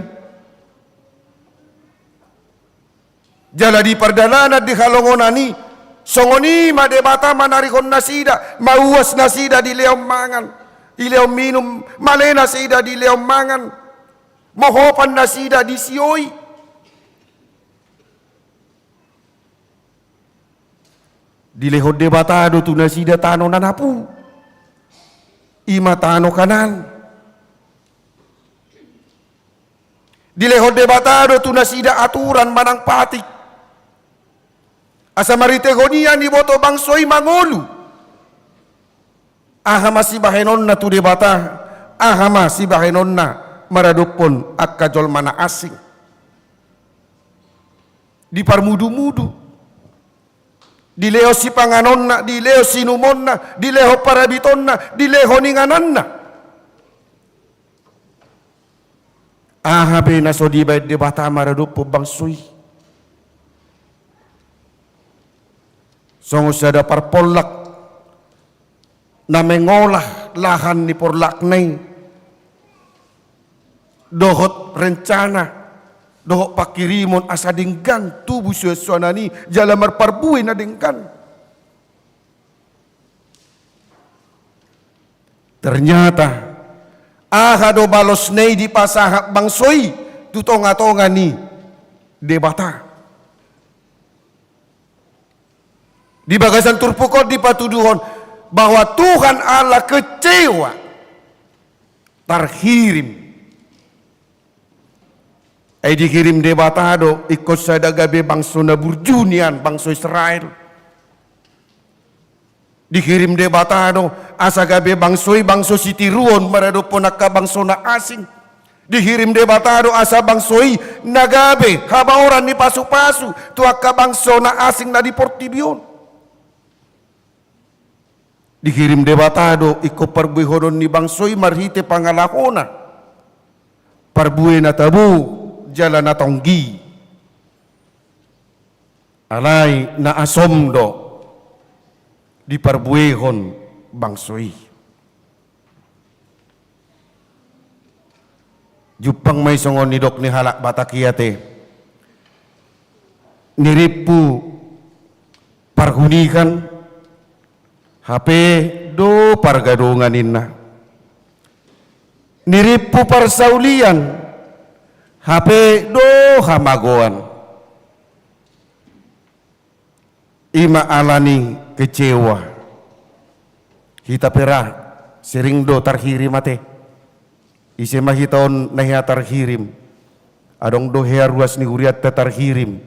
Jala di pardalanan di halongonan i, songon i ma Debata manarihon nasida, mauas nasida dilehon mangan, dilehon minum, male nasida dilehon mangan, mohopan nasida disioi. Dilehon Debata do tu nasida tano na napu, i ma tano Kanaan. Dilehon Debata do tu nasida aturan manang patik, asa marhitehon i niboto bangso i mangolu. Aha ma sibahenonna tu Debata? Aha ma sibahenonna maradophon angka jolma na asing? Diparmudumudu, dilehon sipanganonna, dilehon sinumonna, dilehon parabitonna, dilehon ingananna. Aha pe na so dibahen Debata maradophon bangso i? Songon sada parpollak na mengolah lahan ni porlakna i dohot rencana, dohot pangkirimon asa denggan tubu suansuanan i jala marparbue na denggan. Ternyata, aha do balosna i dipasahat bangso i tu tongatonga ni Debata? Di bagasan turpuk on dipatuduhon bahwa Tuhan Allah kecewa, tarhirim. Ai dihirim Debata do ingkon sada gabe bangso na burju nian, bangso Israel. Dihirim Debata do asa gabe bangso i bangso sitiruon maradophon angka bangso na asing. Dihirim Debata do asa bangso i na gabe habaoran ni pasupasu tu angka bangso na asing na di portibi on. Dihirim Debata do ingkon parbuehonon ni bangso i marhite pangalahona, parbue na tabo jala na tonggi. Alai na asom do diparbuehon bangso i. Jumpang ma i songon nidok ni halak Batak i ate, nirimpu parhunihan, hape do pargadongan ninna. Nirimpu parsaulian, hape do hamagoan. I ma ala ni kecewa. Hita pe ra sering do tarhirim ate. Ise ma hita on na hea tarhirim? Adong do hea ruas ni hurianta tarhirim.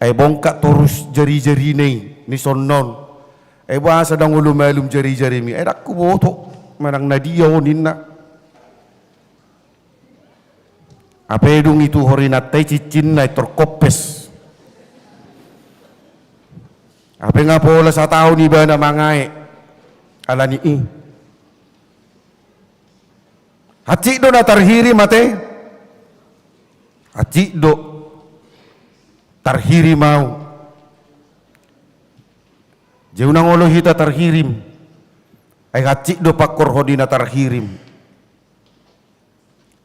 Ai bongkak torus jarijarina i, nison on. Ai boasa ndang olo malum jarijarimi? Ai ndang huboto manang na dia on ninna. Hape dung ituhor inanta i cincinna i tor koppes. Hape nga pola sataon ibana mangae ala ni i. Hansit do na tarhirim ate. Hansit do tarhirim au. Jadi unang olo hita tarhirim. Ai hansit do pangkorhon ni na tarhirim.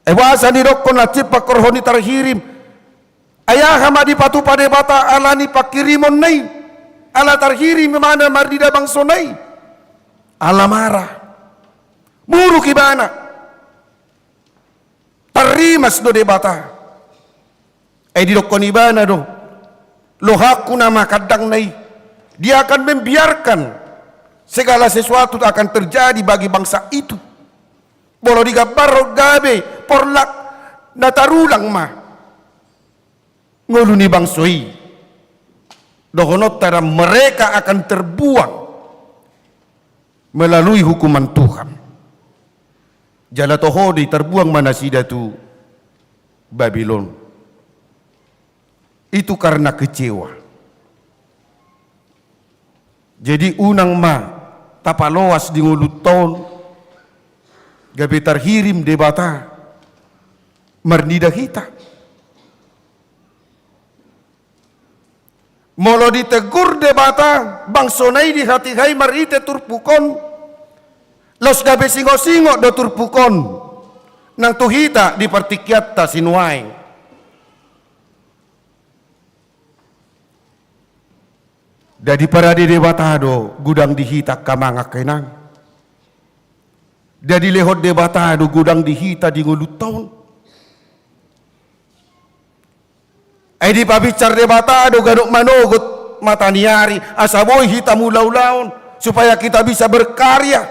Ai boasa nidokkon hansit pangkorhon ni tarhirim? Ai aha ma dipatupa Debata ala ni pangkirimonna i? Ala tarhirim ibana marnida bangsona i. Ala marah. Muruk ibana. Tarrimas do Debata. Ai didokkon ibana do, rohangku nama kandangna i, dia akan membiarkan segala sesuatu akan terjadi bagi bangsa itu. Molo digambarhon gabe porlak na tarulang ma ngolu ni bangso i. Dohononta do mereka akan terbuang melalui hukuman Tuhan. Jala toho do i tarbuang ma nasida tu Babilon. Itu karena kecewa. Jadi unang ma tapaloas di ngolunta on gabe tarhirim Debata marnida hita. Molo ditegur Debata bangsona i di hatiha i marhite turpuk on, laos gabe singosingot do turpuk on nang tu hita di partingkianta sinuaeng. Nda diparade Debata do godang di hita, angka amang, angka inang. Nda dilehon Debata do godang di hita di ngolunta on. Ai dipabinsar Debata do ganup manogot mata ni ari, asa boi hita mangula ulaon, supaya kita bisa berkarya,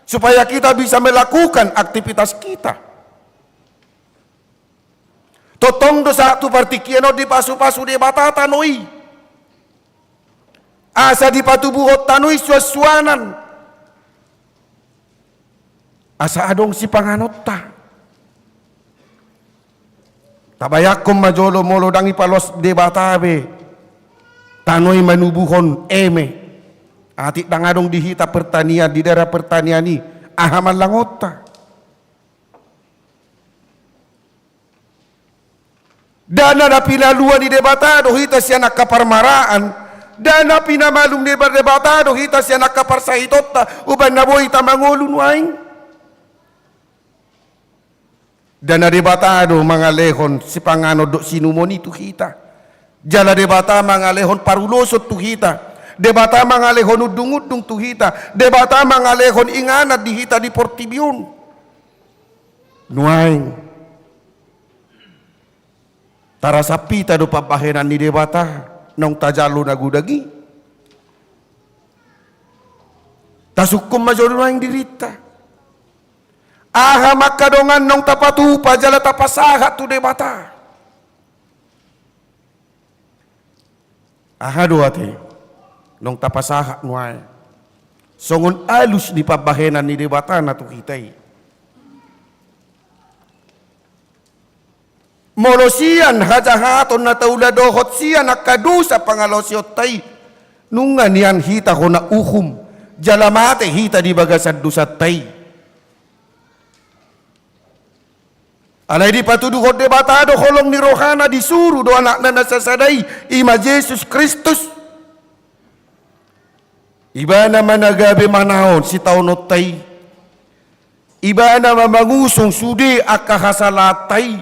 supaya kita bisa melakukan aktivitas kita. Tongtong do sahat tu partingkian on dipasupasu Debata tano i, asa dipatubuhon tano i suansuanan, asa adong sipanganonta. Tabayangkon ma jolo, molo ndang ipaloas Debata be tano i manubuhon eme, atik ndang adong di hita pertanian, di daerah pertanian i, aha ma langonta? Nda na, na pinalua ni Debata do hita sian angka parmaraan, nda na pinamalum ni Debata do hita sian angka parsahitonta, umbahen na boi hita mangolu nuaeng. Nda na Debata do mangalehon sipanganon dohot siinumon i tu hita. Jala Debata mangalehon paruloson tu hita. Debata mangalehon undungundung tu hita. Debata mangalehon inganan di hita di portibi on. Nuaeng, tarasap hita do pambahenan ni Debata naung tajalo na godang i? Tasungkun ma jolo nuaeng dirinta. Aha ma angka dongan naung tapatupa jala tapasahat tu Debata? Aha do ate naung tapasahat nuaeng songon alus ni pambahenan ni Debata na tu hita i? Molo sian hajahaton na taula dohot sian angka dosa pangalaosionta i, nunga nian hita hona uhum, jala mate hita di bagasan dosanta i. Alai dipatuduhon Debata do holong ni rohana, disuru do anakna na sasada i, i ma Jesus Kristus. Ibana ma na gabe manaon sitaononta i. Ibana ma mangusung sude angka hasalaanta i.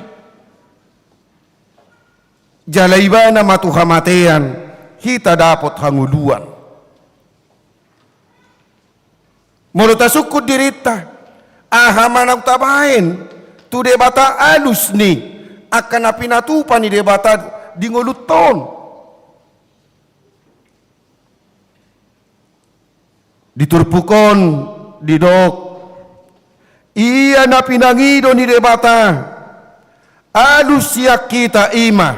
Jala ibana ma tu hamatean hita dapot hangoluan. Molo tasungkun dirinta, aha ma naung tabaen tu Debata alus ni angka na pinatupa ni Debata di ngolunta on? Di turpuk on didok, ia na pinangido ni Debata alus sian hita i ma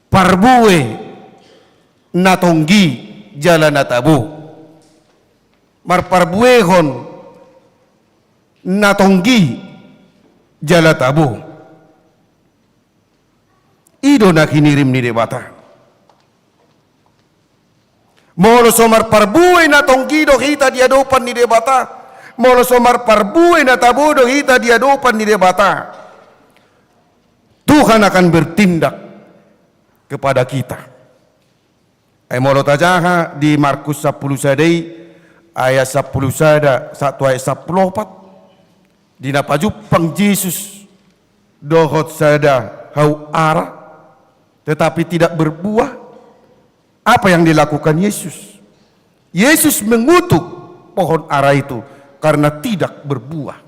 parbue na tonggi jala na tabo. Marparbuehon na tonggi jala tabo. I do na hinirim ni Debata. Molo so marparbue na tonggi do hita di adopan ni Debata, molo so marparbue na tabo do hita di adopan ni Debata, Tuhan akan bertindak kepada kita. Ai molo tajaha di Markus sampulu sada i, ayat sampulu sada sahat tu ayat sampulu opat, di na pajumpang Jesus dohot sada hau ara, tetapi tidak berbuah, apa yang dilakukan Yesus? Yesus mengutuk pohon ara itu karena tidak berbuah.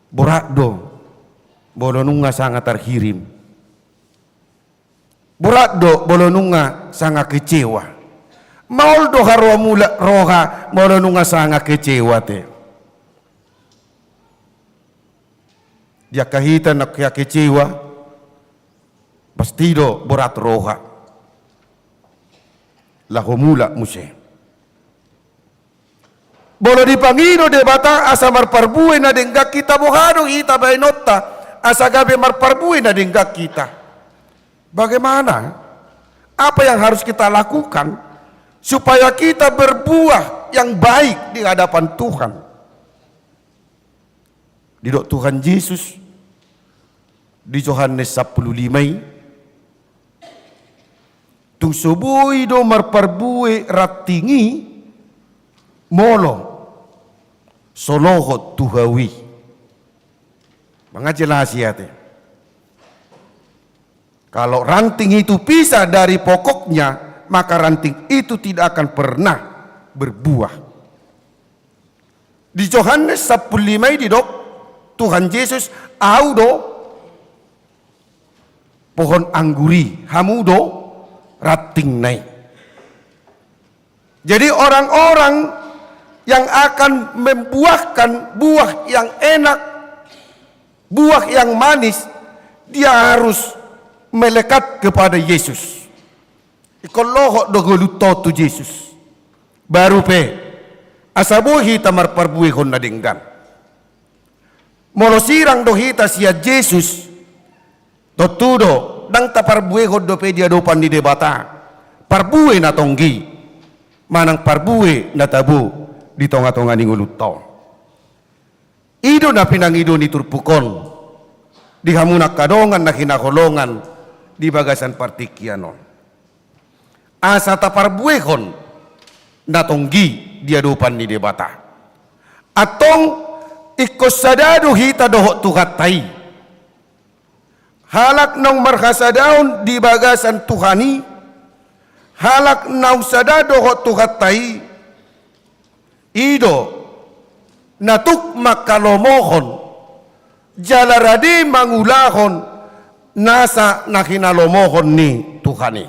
Borat do molo nunga sanga tarhirim. Borat do molo nunga sanga kecewa. Maol do haroa mulak roha molo nunga sanga kecewa te. Di angka hita na kecewa, pasti do borat roha laho mulak muse. Molo dipangido Debata asa marparbue na denggan hita, boha do hita baenonta asa gabe marparbue na denggan hita? Bagaimana? Apa yang harus kita lakukan supaya kita berbuah yang baik di hadapan Tuhan? Didok Tuhan Jesus di Johannes sampulu lima i, tung so boi do marparbue ranting i molo so lohot tu hau i. Mangajelasi ate. Kalau ranting itu pisah dari pokoknya, maka ranting itu tidak akan pernah berbuah. Di Johannes sampulu lima i didok Tuhan Jesus, "Ahu do pohon anggur i, hamu do rantingna i." Jadi orang-orang yang akan membuahkan buah yang enak, buah yang manis, dia harus melekat kepada Yesus. Ingkon lohot do ngolunta on tu Jesus. Baru pe, asa boi hita marparbuehon na denggan. Molo sirang do hita sian Jesus, tontu do, ndang taparbuehon dope di adopan ni Debata parbue na tonggi, manang parbue na tabo di tonga-tonga ni ngolunta on. I do na pinangido ni turpuk on, di hamu na angka dongan na hinaholongan di bagasan partingkian on. Asa taparbuehon na tonggi di adopan ni Debata. Antong ingkon sada do hita dohot Tuhanta i. Halak naung marhasadaon di bagasan Tuhan i, halak naung sada dohot Tuhanta i, i do na tuk manghalomohon jala rade mangulahon nasa na hinalomohon ni Tuhan i.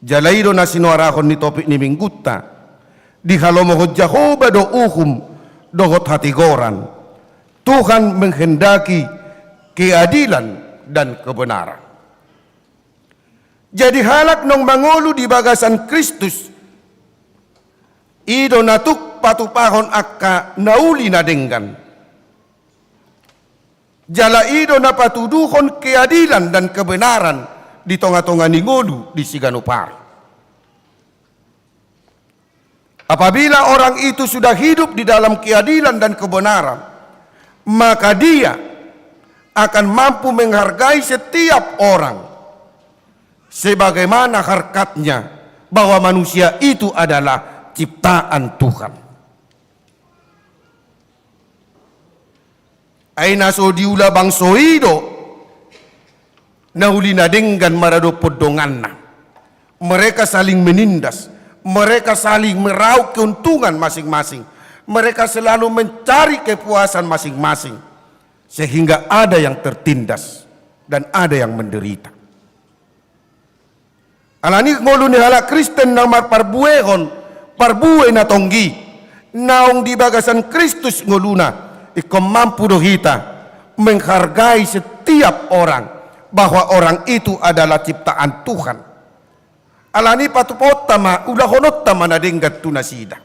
Jala i do na sinoarahon ni topik ni minggunta, dihalomohon Jahowa do uhum dohot hatigoran. Tuhan menghendaki keadilan dan kebenaran. Jadi halak naung mangolu di bagasan Kristus, i do na tuk patupahon angka na uli na denggan. Jala i do na patuduhon keadilan dan kebenaran di tonga-tonga ni ngolu di siganup ari. Apabila orang itu sudah hidup di dalam keadilan dan kebenaran, maka dia akan mampu menghargai setiap orang sebagaimana harkatnya, bahwa manusia itu adalah ciptaan Tuhan. Ai na so diula bangso i do na uli na denggan maradophon donganna. Mereka saling menindas, mereka saling meraup keuntungan masing-masing. Mereka selalu mencari kepuasan masing-masing, sehingga ada yang tertindas dan ada yang menderita. Alani ngolu ni halak Kristen naung marparbuehon parbue na tonggi, naung di bagasan Kristus ngoluna, ingkon mampu do hita menghargai setiap orang, bahwa orang itu adalah ciptaan Tuhan. Alani patupaonta ma, ulahononta ma na denggan tu nasida.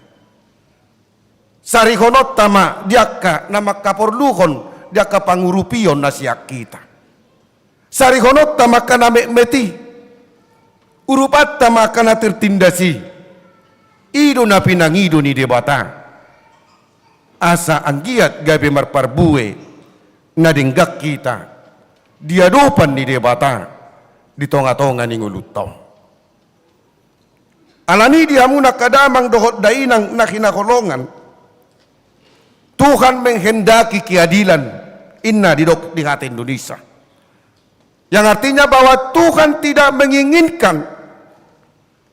Sarihononta ma di angka na mangkaporluhon, di angka pangurupion na sian hita. Sarihononta ma angka na metmet i. Urupanta ma angka na tertindas i. I do na pinangido ni Debata. Asa anggiat gabe marparbue na denggan hita di adopan ni Debata di tonga-tonga ni ngolunta on. Alani di hamu na angka damang dohot dainang na hinaholongan, Tuhan menghendaki keadilan, inna didok di hata Indonesia. Yang artinya bahwa Tuhan tidak menginginkan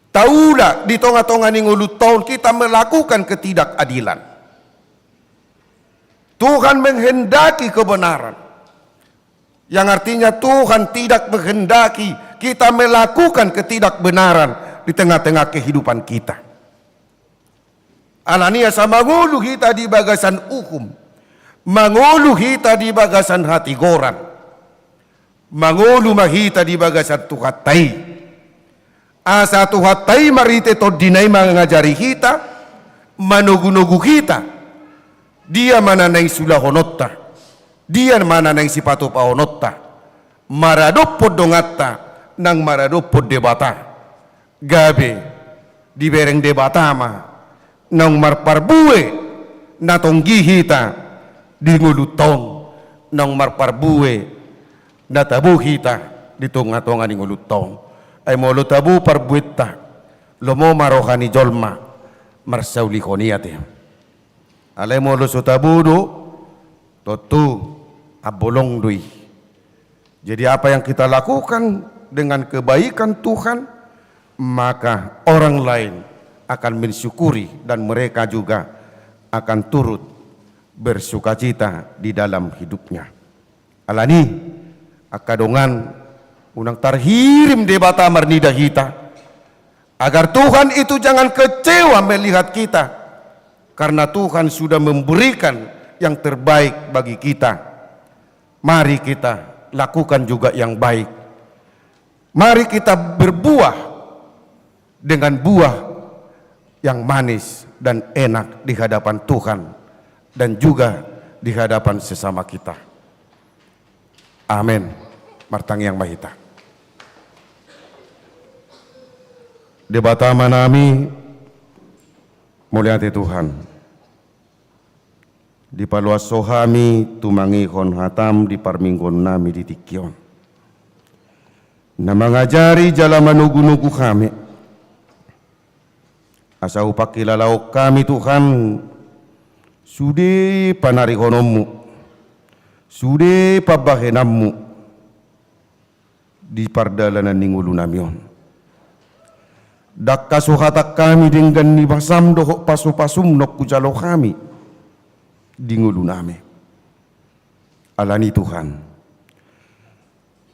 taula di tonga-tonga ni ngolunta on kita melakukan ketidakadilan. Tuhan menghendaki kebenaran. Yang artinya Tuhan tidak menghendaki kita melakukan ketidakbenaran di tengah-tengah kehidupan kita. Alani asa mangolu hita di bagasan uhum, mangolu hita di bagasan hatigoran, mangolu ma hita di bagasan Tuhanta i. Asa Tuhanta i marhite TondiNa i mangajari hita, manogu-nogu hita, dia ma na naeng siulahononta, dia ma na naeng sipatupahononta, maradophon donganta nang maradophon Debata. Gabe dibereng Debata ma naung marparbue na tonggi hita di ngolunta on, naung marparbue na tabo hita di tonga-tonga ni ngolunta on. Ai molo tabo parbuenta, lomo ma roha ni jolma marsaulihon i ate. Alai molo so tabo do, tontu ambolong do i. Jadi, apa yang kita lakukan dengan kebaikan Tuhan, maka orang lain akan mensyukuri dan mereka juga akan turut bersukacita di dalam hidupnya. Alani, angka dongan, unang tarhirim Debata marnida hita, agar Tuhan itu jangan kecewa melihat kita, karena Tuhan sudah memberikan yang terbaik bagi kita. Mari kita lakukan juga yang baik. Mari kita berbuah dengan buah yang manis dan enak di hadapan Tuhan dan juga di hadapan sesama kita. Amen. Martangiang ma hita. Debata Amanami, mauliate Tuhan. Dipaloas Ho hami tumangihon hataM di parmingguonnami di tingki on, na mangajari jala manogunogu hami, asa hupangkilalahon hami Tuhan sude panarihononMu, sude pambahenanMu di pardalanan ni ngolunami on. Ndang hasuhatan hami denggan ni basaM dohot pasupasuM naung hujalo hami di ngolunami. Alani Tuhan,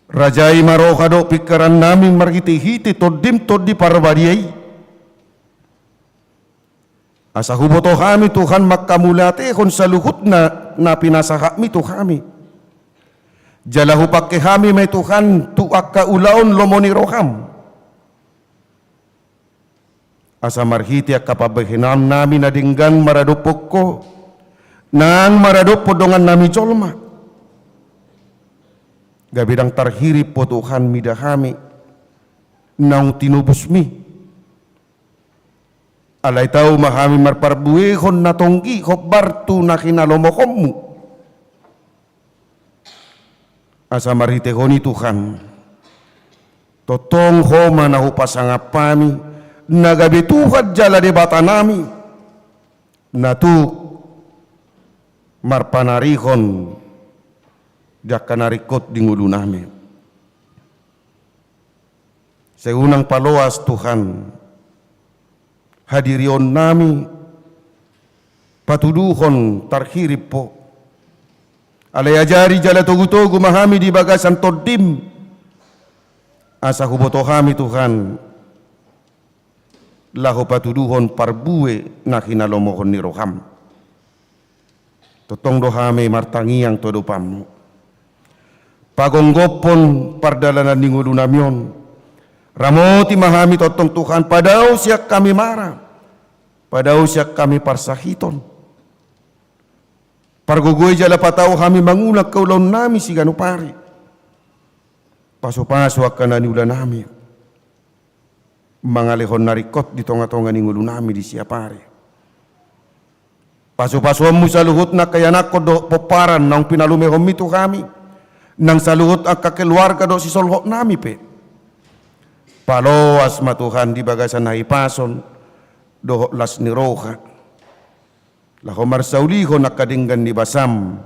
rajai ma roha dohot pingkirannami marhitehite TondiM, Tondi Parbadia i. Asa huboto hami Tuhan manghamauliatehon saluhutna na pinasahatMi tu hami. Jala hupangke hami ma i Tuhan tu angka ulaon lomo ni rohaM. Asa marhite angka pambahenannami na denggan maradophon Ho, nang maradophon dongannami jolma, gabe ndang tarhirim Ho Tuhan mida hami naung tinobusMi. Alai tau ma hami marparbuehon na tonggi hombar tu na hinalomohonMu. Asa marhitehon i Tuhan, tongtong Ho ma na hupasangap hami, na gabe Tuhan jala Debatanami, na tuk marpanarihon di angka na ringkot di ngolunami. Sai unang paloas Tuhan hadirionnami patuduhon tarhirim Ho. Alai ajari jala togutogu ma hami di bagasan TondiM, asa huboto hami Tuhan laho patuduhon parbue na hinalomohon ni rohaM. Tongtong do hami martangiang tu adopanMu. Pagomgophon pardalanan ni ngolunami on. Ramoti ma hami tongtong Tuhan, padao sian hami mara, padao sian hami parsahiton. Pargogoi jala patau hami mangula angka ulaonnami siganup ari. Pasupasu angka na niulanami mangalehon na ringkot di tongatonga ni ngolunami di siapari. Pasupasuonmu saluhutna angka ianakhon dohot pomparan naung pinalumehonmi tu hami, nang saluhut angka keluarga dohot sisolhotnami pe. Paloas ma Tuhan di bagasan hahipason dohot las ni roha, laho marsaulihon angka denggan ni basam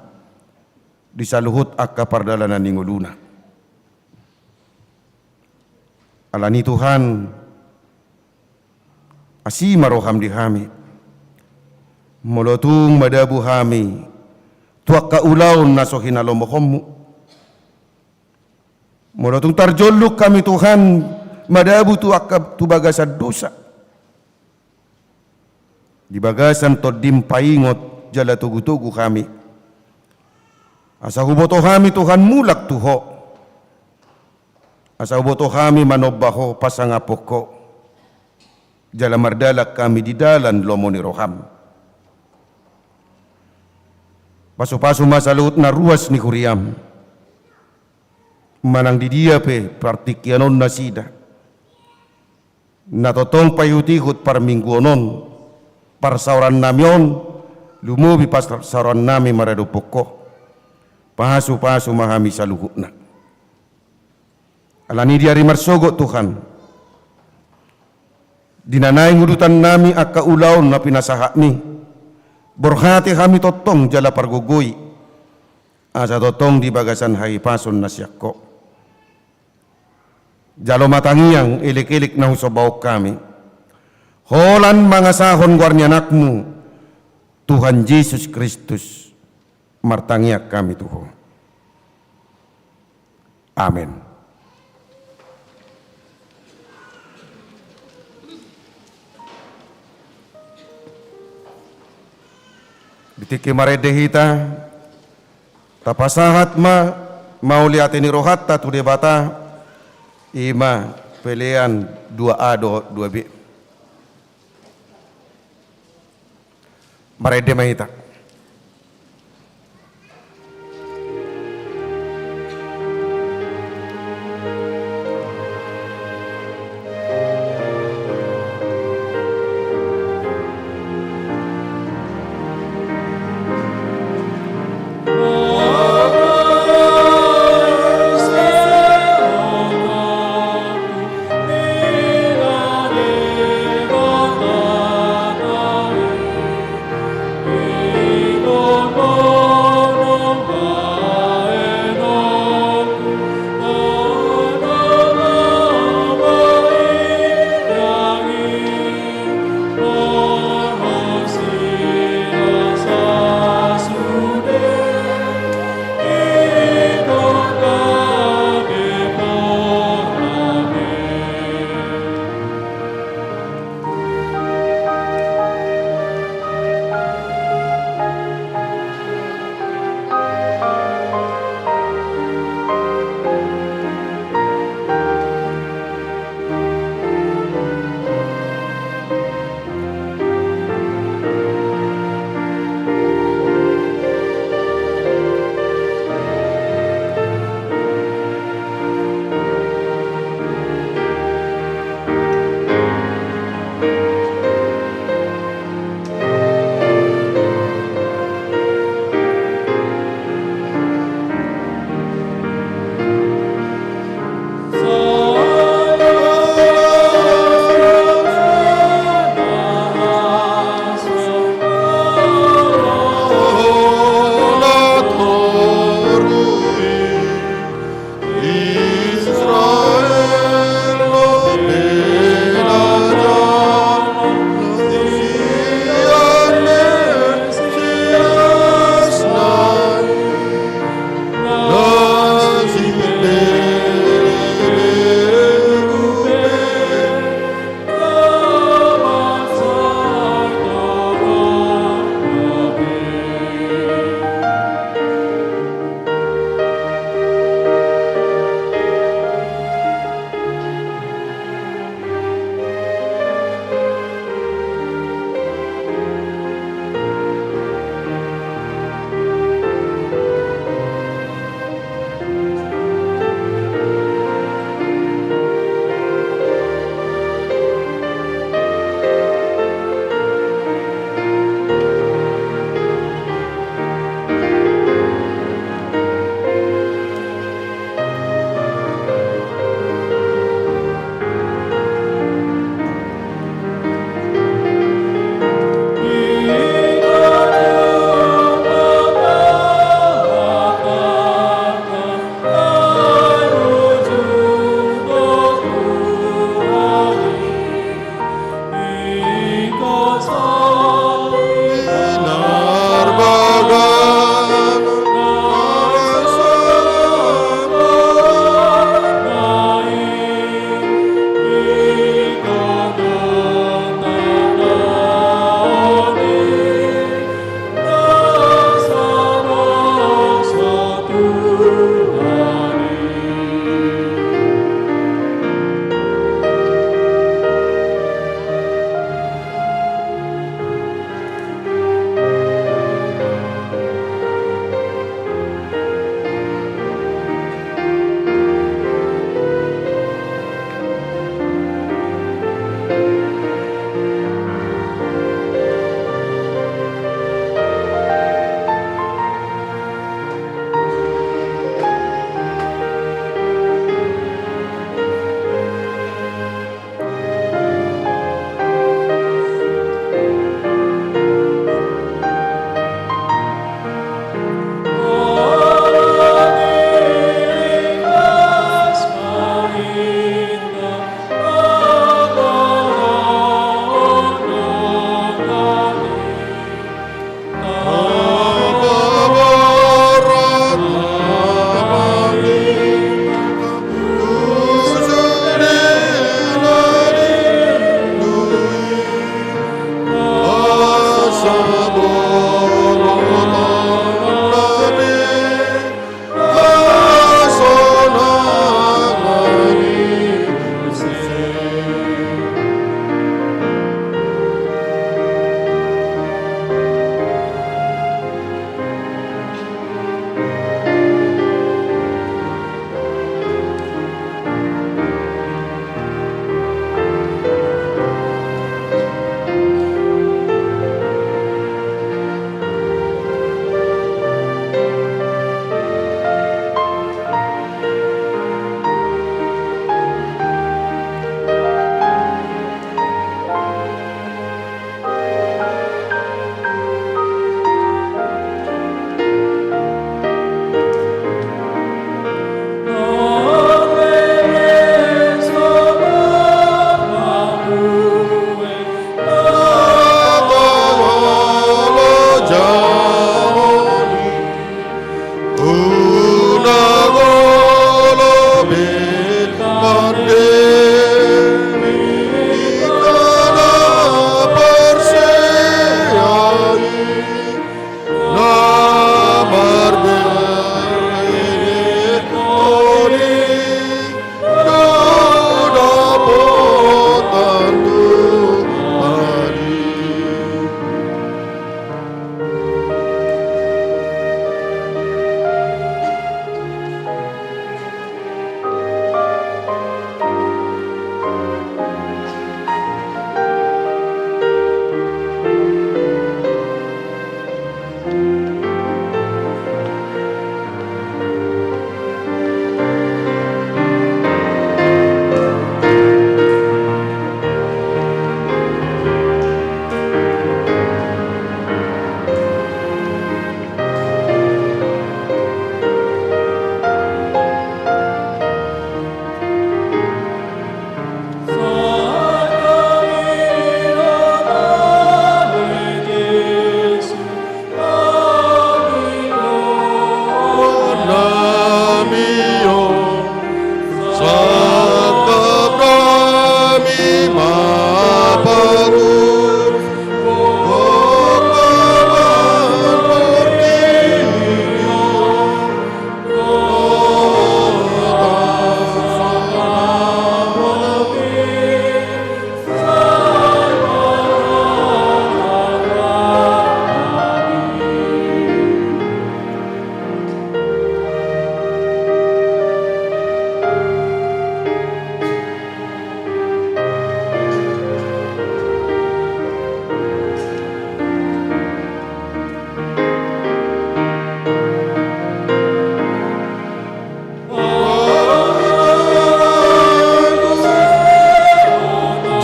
di saluhut angka pardalanan ni ngoluna. Alani Tuhan, asi ma roham di hami, molo tung madabu hami tu angka ulaon na so hinalomohonmu. Molo tung tarjolluk hami Tuhan madabu tu angka tu bagasan dosa, di bagasan tondim paingot jala togutogu hami, asa huboto hami Tuhan mulak tu Ho, asa huboto hami manomba Ho, pasangaphon Ho, jala mardalan hami di dalan lomo ni roham. Pasupasu ma saluhut na ruas ni huriam, manang di dia pe partingkian on nasida, na tongtong paihutihut parmingguon on, parsaorannami on, lumobi parsaorannami maradophon Ho. Pasupasu ma hami saluhutna. Alani di ari marsogot Tuhan, di na naeng udutannami angka ulaon na pinasahatmi, borhate hami tongtong jala pargogoi, asa tongtong di bagasan hahipason na sian Ho. Jalo ma tangiang elekelek na husombaon hami, holan mangasahon goar ni Anakmu, Tuhan Jesus Kristus, martangiang hami tu Ho. Amen. Di tingki marende hita, tapasahat ma mauliate ni rohanta tu Debata, i ma pelean dua A dohot dua B. Marende ma hita.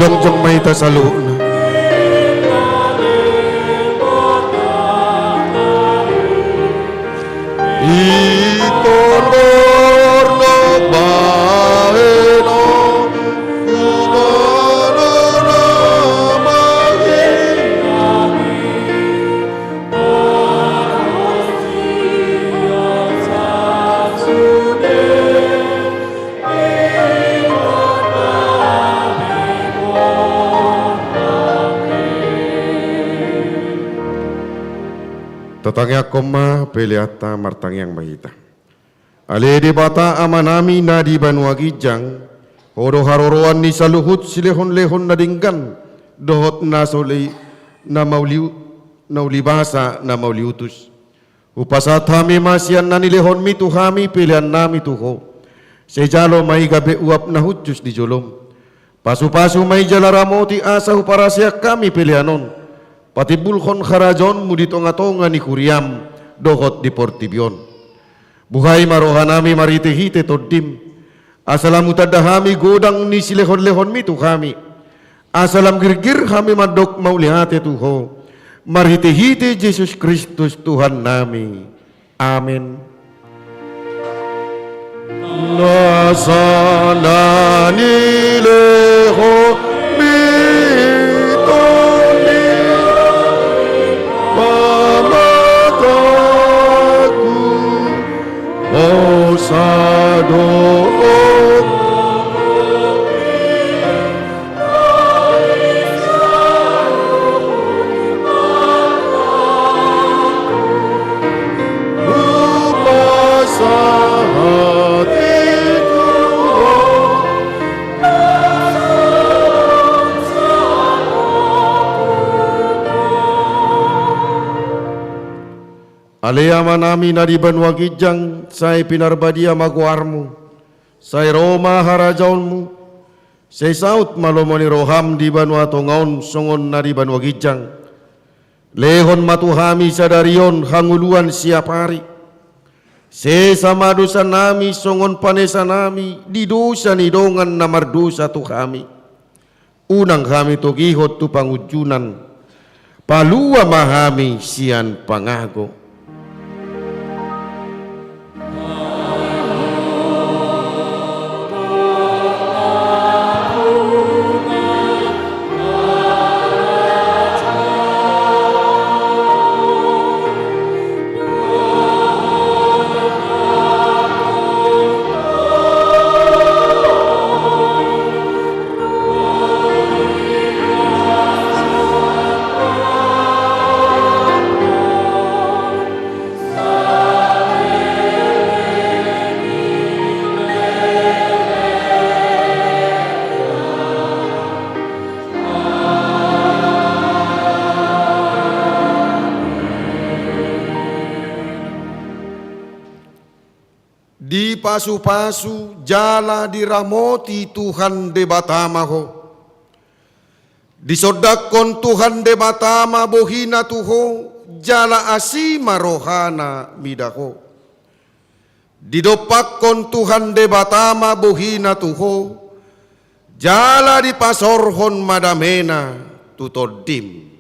Jongjong ma hita saluhutna. Ingkon gordop bahenon, ingkon gordop bahenon. Tatangiangkon ma peleanta, martangiang ma hita. Ale Debata Amanami na di banua ginjang, Ho do haroroan ni saluhut silehonlehon na denggan dohot na soli, na mauli, na uli basa, na mauli utus. Hupasahat hami ma sian na nilehonmi tu hami peleannami tu Ho. Sai jalo ma i gabe uap na hushus di jolom. Pasupasu ma i jala ramoti asa huparaseak hami pelean on, patimbulhon harajaonmu di tongatonga ni huriam dohot di portibi on. Buhai ma rohanami marhitehite Tondim, asa lam hutanda hami godang ni silehonlehonmi tu hami, asa lam girgir hami mandok mauliate tu Ho, marhitehite Jesus Kristus Tuhannami. Amen. Nasa na nilehonmi Tondim, pamatangku, hosa do. Ale Amanami na di banua ginjang, sai pinarbadia ma goarmu, sai ro ma harajaonmu, sai saut ma lomo ni roham di banua tonga on songon na di banua ginjang. Lehon ma tu hami sadari on hangoluan siapari. Sesa ma dosanami songon panesanami di dosa ni dongan na mardosa tu hami. Unang hami togihon tu pangunjunan. Palua ma hami sian pangago. Dipasupasu jala diramoti Tuhan Debata ma ho. Disondangkon Tuhan Debata ma bohina tu ho, jala asi ma rohana mida ho. Didompakkon Tuhan Debata ma bohina tu ho, jala dipasaorhon ma damena tu tondim.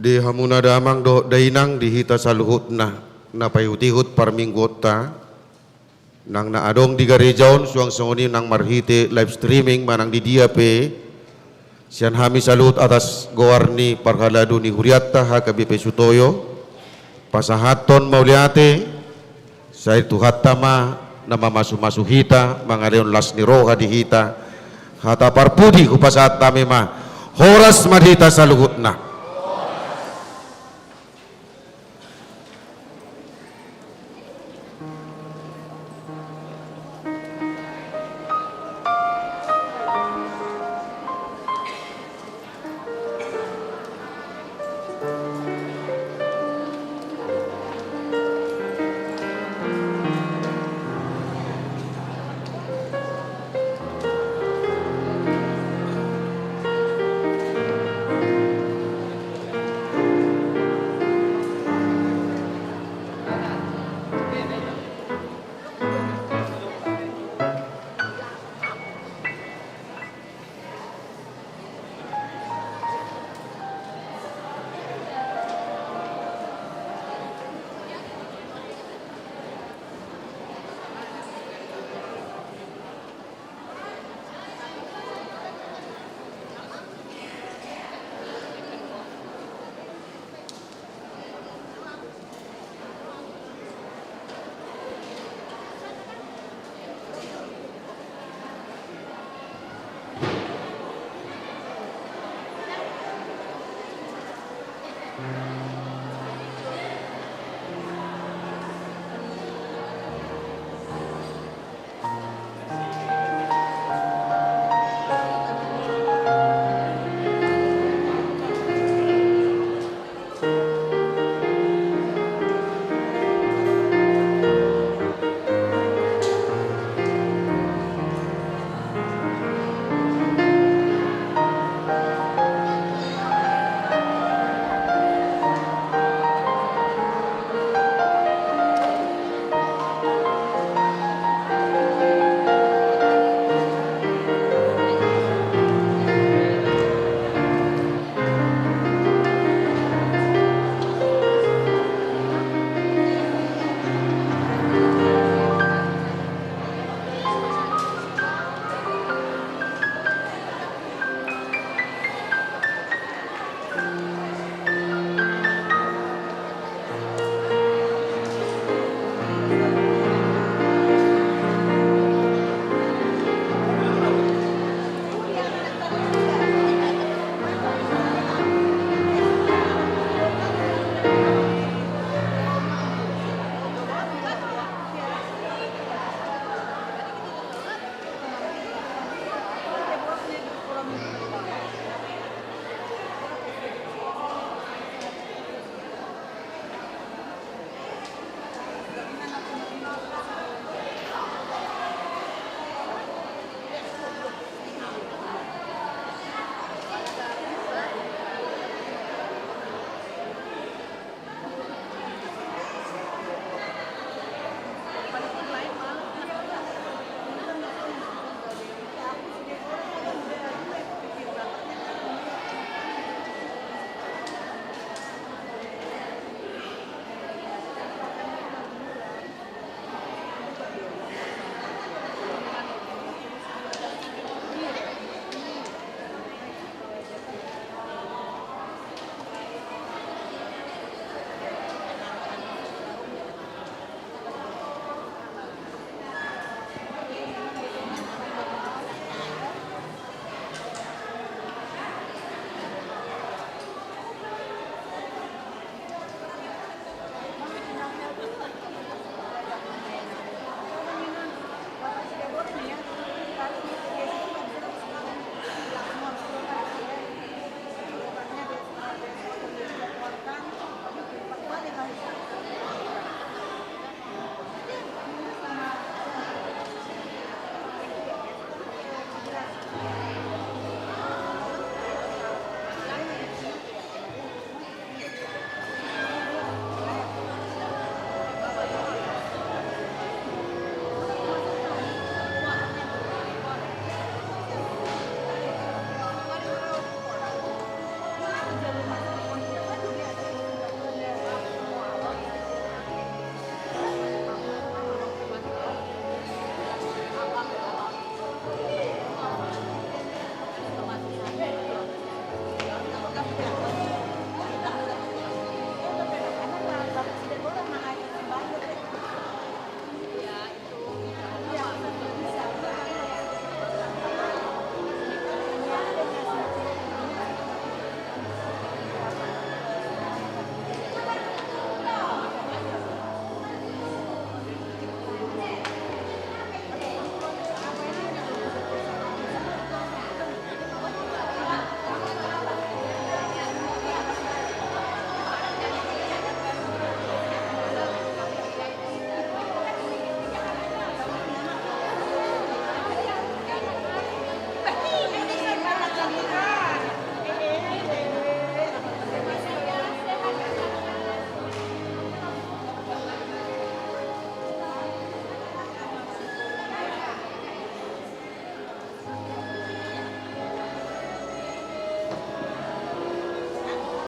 Di hamuna damang dohot dainang, di hita saluhutna na paihutihut parmingguonta, nang na adong di gareja on, suang songon i nang marhite live streaming manang di dia pe, sian hami saluhut atas goar ni parhalado ni hurianta H K B P Sutoyo, pasahathon mauliate, sai Tuhanta ma na mamasumasu hita, mangalehon las ni roha di hita. Hata parpudi hupasahat hami ma, horas ma di hita saluhutna.